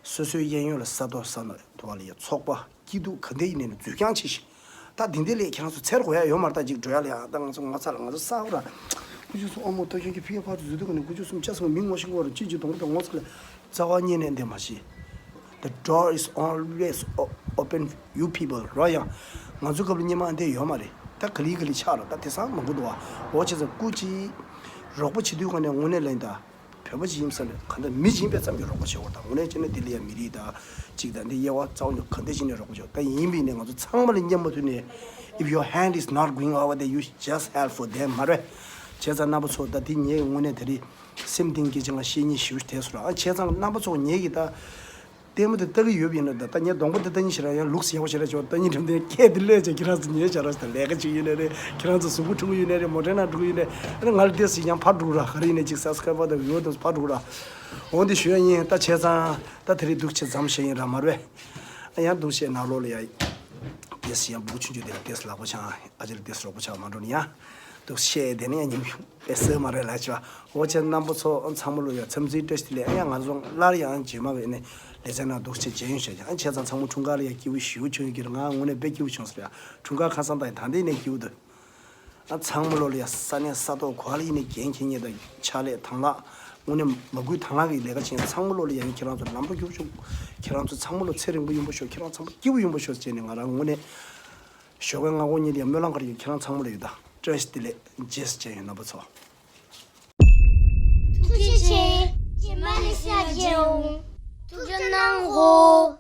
སོ་སོའི་གཡས་གཡོན་ལ་ས་རྡོ་ས་ན་དུ་བ་ལ་ཡ་ཚོགས་པ་སྐྱིད་སྡུག་ག་འདྲ་ཡིན་ནའི་འཛུལ་རྐྱང་ཆེ་ཞིང་། ད་འདི་འདི་ལས་ཁྱེད་རང་ཚོ་འཚེར་དགོས་ཡ་ཡོད་མ་རེད། ད་ཅིག་འགྲོ་ཡ་ལ་ཡ་ད་ང་ཚོ་ང་ཚ་ལ་ང་ཚོ་ས་འོག་ར། ཀུ་ཅོ་སུ་ཨོ་མོ་ཏོ་ཁྱོད་ཀྱི་ཕི་ཡ་ཕར་དུ་འཛུལ་དུས་ག་ནས་ཀུ་ཅོ་སུ་ཅ་སུ་མི་ངོ་ཤེས་གོ་ར་ཅི་ཅི་དོང་དང་ངོ་ཚ་ལ་རྩ་བ་ཉིད་ནས་འདེམ་མ་ཤེས། The door is always o- open. happen you people རོ། ཡང་ང་ཚོའི་སྐབས་ལ་སྙེ་མ་ཨ་འདྲ་ཡོད་མ་རེད། ད་ག་ལེ་ག་ལེ་ཆགས་རོ། ད་དེང་སང་མང་པོ་འདུག་བ། འོ་བྱས་ཙང་སྐུ་མཁྱེན་རོགས་པ་བྱེད་དུས་ག་ནས་དངོས་གནས་ལན་ད། བོད་པ་ཅིག་ཡིན་ས་ནས་ག་འདྲ་མི་ཅིག་ཡིན་པའི་ཙམ་གྱིས་རོགས་པ་བྱེད་དགོས། ད་དངོས་གནས་བྱས་ན་དེ་ལ་ཡང་མི་རིགས་དང་གཅིག་དང་འདི་དབྱེ་བ་རྩ་བ་ཉིད་ག་འདྲ་ཅིག་ནས་རོགས་པ་བྱེད་དགོས། ད་ཡིན་པའི་ནས་ང་ཚོ་ཚང་མ་ལ་མཉམ་པོ་མཐུན་ནས། If your hand is not going over there, you just help for them མ་རེད། བྱས་ཙང་རྣམ་པ་ཚོ་ད་འདི་ངས་དངོས་གནས་དེ་རིང་སེམས་གཏིང་སྐྱེ་ཅིང་ང་བཤེས་གཉེན་ཞུ་དེ་སུ་ར། ཨ་བྱས་ཙང་རྣམ་པ་ཚོ་ངེད་ཀྱི་ད་ལྟད་མོ་དེ་ལྟ་གི་ཡོད་པ་ཡིན་ན། ད་ད་ངས་གདོང་པ་དེ་ལྟ་ཉིན་ཞིག་ར་ཡང་ལུགས་སུ་ཡག་པོ་ཞིག་ར་བྱོས། ལྟ་ཉིན་འགྲིམ་དེ་སྐད་དེ་ལས་ཀྱང་ཁྱེད་རང་ཚོ་ཉེས་བྱ་ར་ཞིག་ད་ལས་ཀ་ཅིག་ཡིན་ནའི་རེད། ཁྱེད་རང་ཚོ་གཟུགས་པོ་ཁྲོ་གི་ཡིན་ནའི་རེད། མོ་ཊའི་ནང་འགྲོ་གི་ཡིན་ནའི་ཨ་ནི་ང་ལ་དེ་སུ་ཡང་ཕར་འགྲོ་ར། ག་རེ་ཡིན་ནའི་ཅིག་སབ་སི་ཁ་རའེབ་དང་ཝིའུ་དང་ཕར་འགྲོ་ར། འོང་དེ་ཞུ་ཡ་ཡིན། ད་བྱས་ཙང་ད་དེ་རིང་འདུག་བྱས་མཚམས་བཞག་ཡིན་ར་མ་རེད། ཡང་འདུག་བྱས་ནང་ལོགས་ལ་ཡ། དེ་སུ་ཡང་སྦུག་ཆུང་ཆུང་དེ་ལ་དེ་སུ་ལག་པ་འཆང་ཨ་ཅེ་ལ་དེ་སུ་རོགས་པ་ཆགས་མ་འགྲོ་ནི་ཡ། འདུག་བཤད་དེ་ནི་ཉིན་པའི་སྲོལ་མ་རེད་ལ་ཅོ། འོ་བྱས་རྣམ་པ་ཚོ་ཚང་མ་ལོ་ཡ་འཚམས་འདྲི་བཀྲ་ཤིས་བདེ་ལེགས། ཡང་ང་ཚོ་སླར་ཡང་རྗེས་མ་གི་ནི་ལེ་ཚན་ནང་འདུག་བྱས་མཇལ་ཡོང་ཤག་ཡང་བྱས་ཙང་ཚང་མ་འཁྲུངས་སྐར་ལ་ཡ་སྐྱིད་པོ་ཞེ་པོ་བྱུང་ཡོད་ཀྱི་རེད། ང་དངོས་གནས་དཔེ་སྐྱིད་པོ་བྱུང་ཟེར་ཡ། འཁྲུངས་སྐར་ཁ་སང་དང་ད་ལྟའི་ནས་སྐྱིད་པོ་འདུག་ཨ་ཚང་མ་ལོ་ལ་ཡ་ས་གནས་ས་ཐོག་ག་ལ་ཡིན་ནས་འགན་འཁྱེར་མཁན་དང་ཕྱག་ལས་དང་བླངས་དངོས་གནས་མ་བསྐུལ་དང་བླངས་ཀྱི་ལས་ཀ་བྱེད་མཁན་ཚང་མ་ལོ་ལ་ཡ་ཁྱེད་རང་ཚོ་ལམ་འགྲོ་སྐྱིད་པོ་བྱུང་། ཁྱེད་རང་ཚོ་ཚང་མ་ལོ་ཚེ་རིང་པོ་ཡིན་པ་ཤོག་ཁྱེད་རང་ཚང་མ་སྐྱིད་པོ་ཡིན་པ་ཤོག་ཟེར་ནས་ང་རང་དངོས་གནས། ཞོགས་ཀའི་སྔ་དགོང་གཉིས་ལ་ཡང་སྨོན་ལམ་ག་རེ་ཡོད། ཁྱེད་རང་ཚང་མ་ལ་ཡོད་ད། བཀྲ་ཤིས་བདེ་ལེགས། རྗེས་སུ་མཇལ་ཡོང་རྣམ་པ་ཚོ། ཐུགས་རྗེ་ཆེ། རྗེས་མ་ལས་ཤག་མཇལ་འོང་། ཐུགས་རྗེ་གནང་གོ།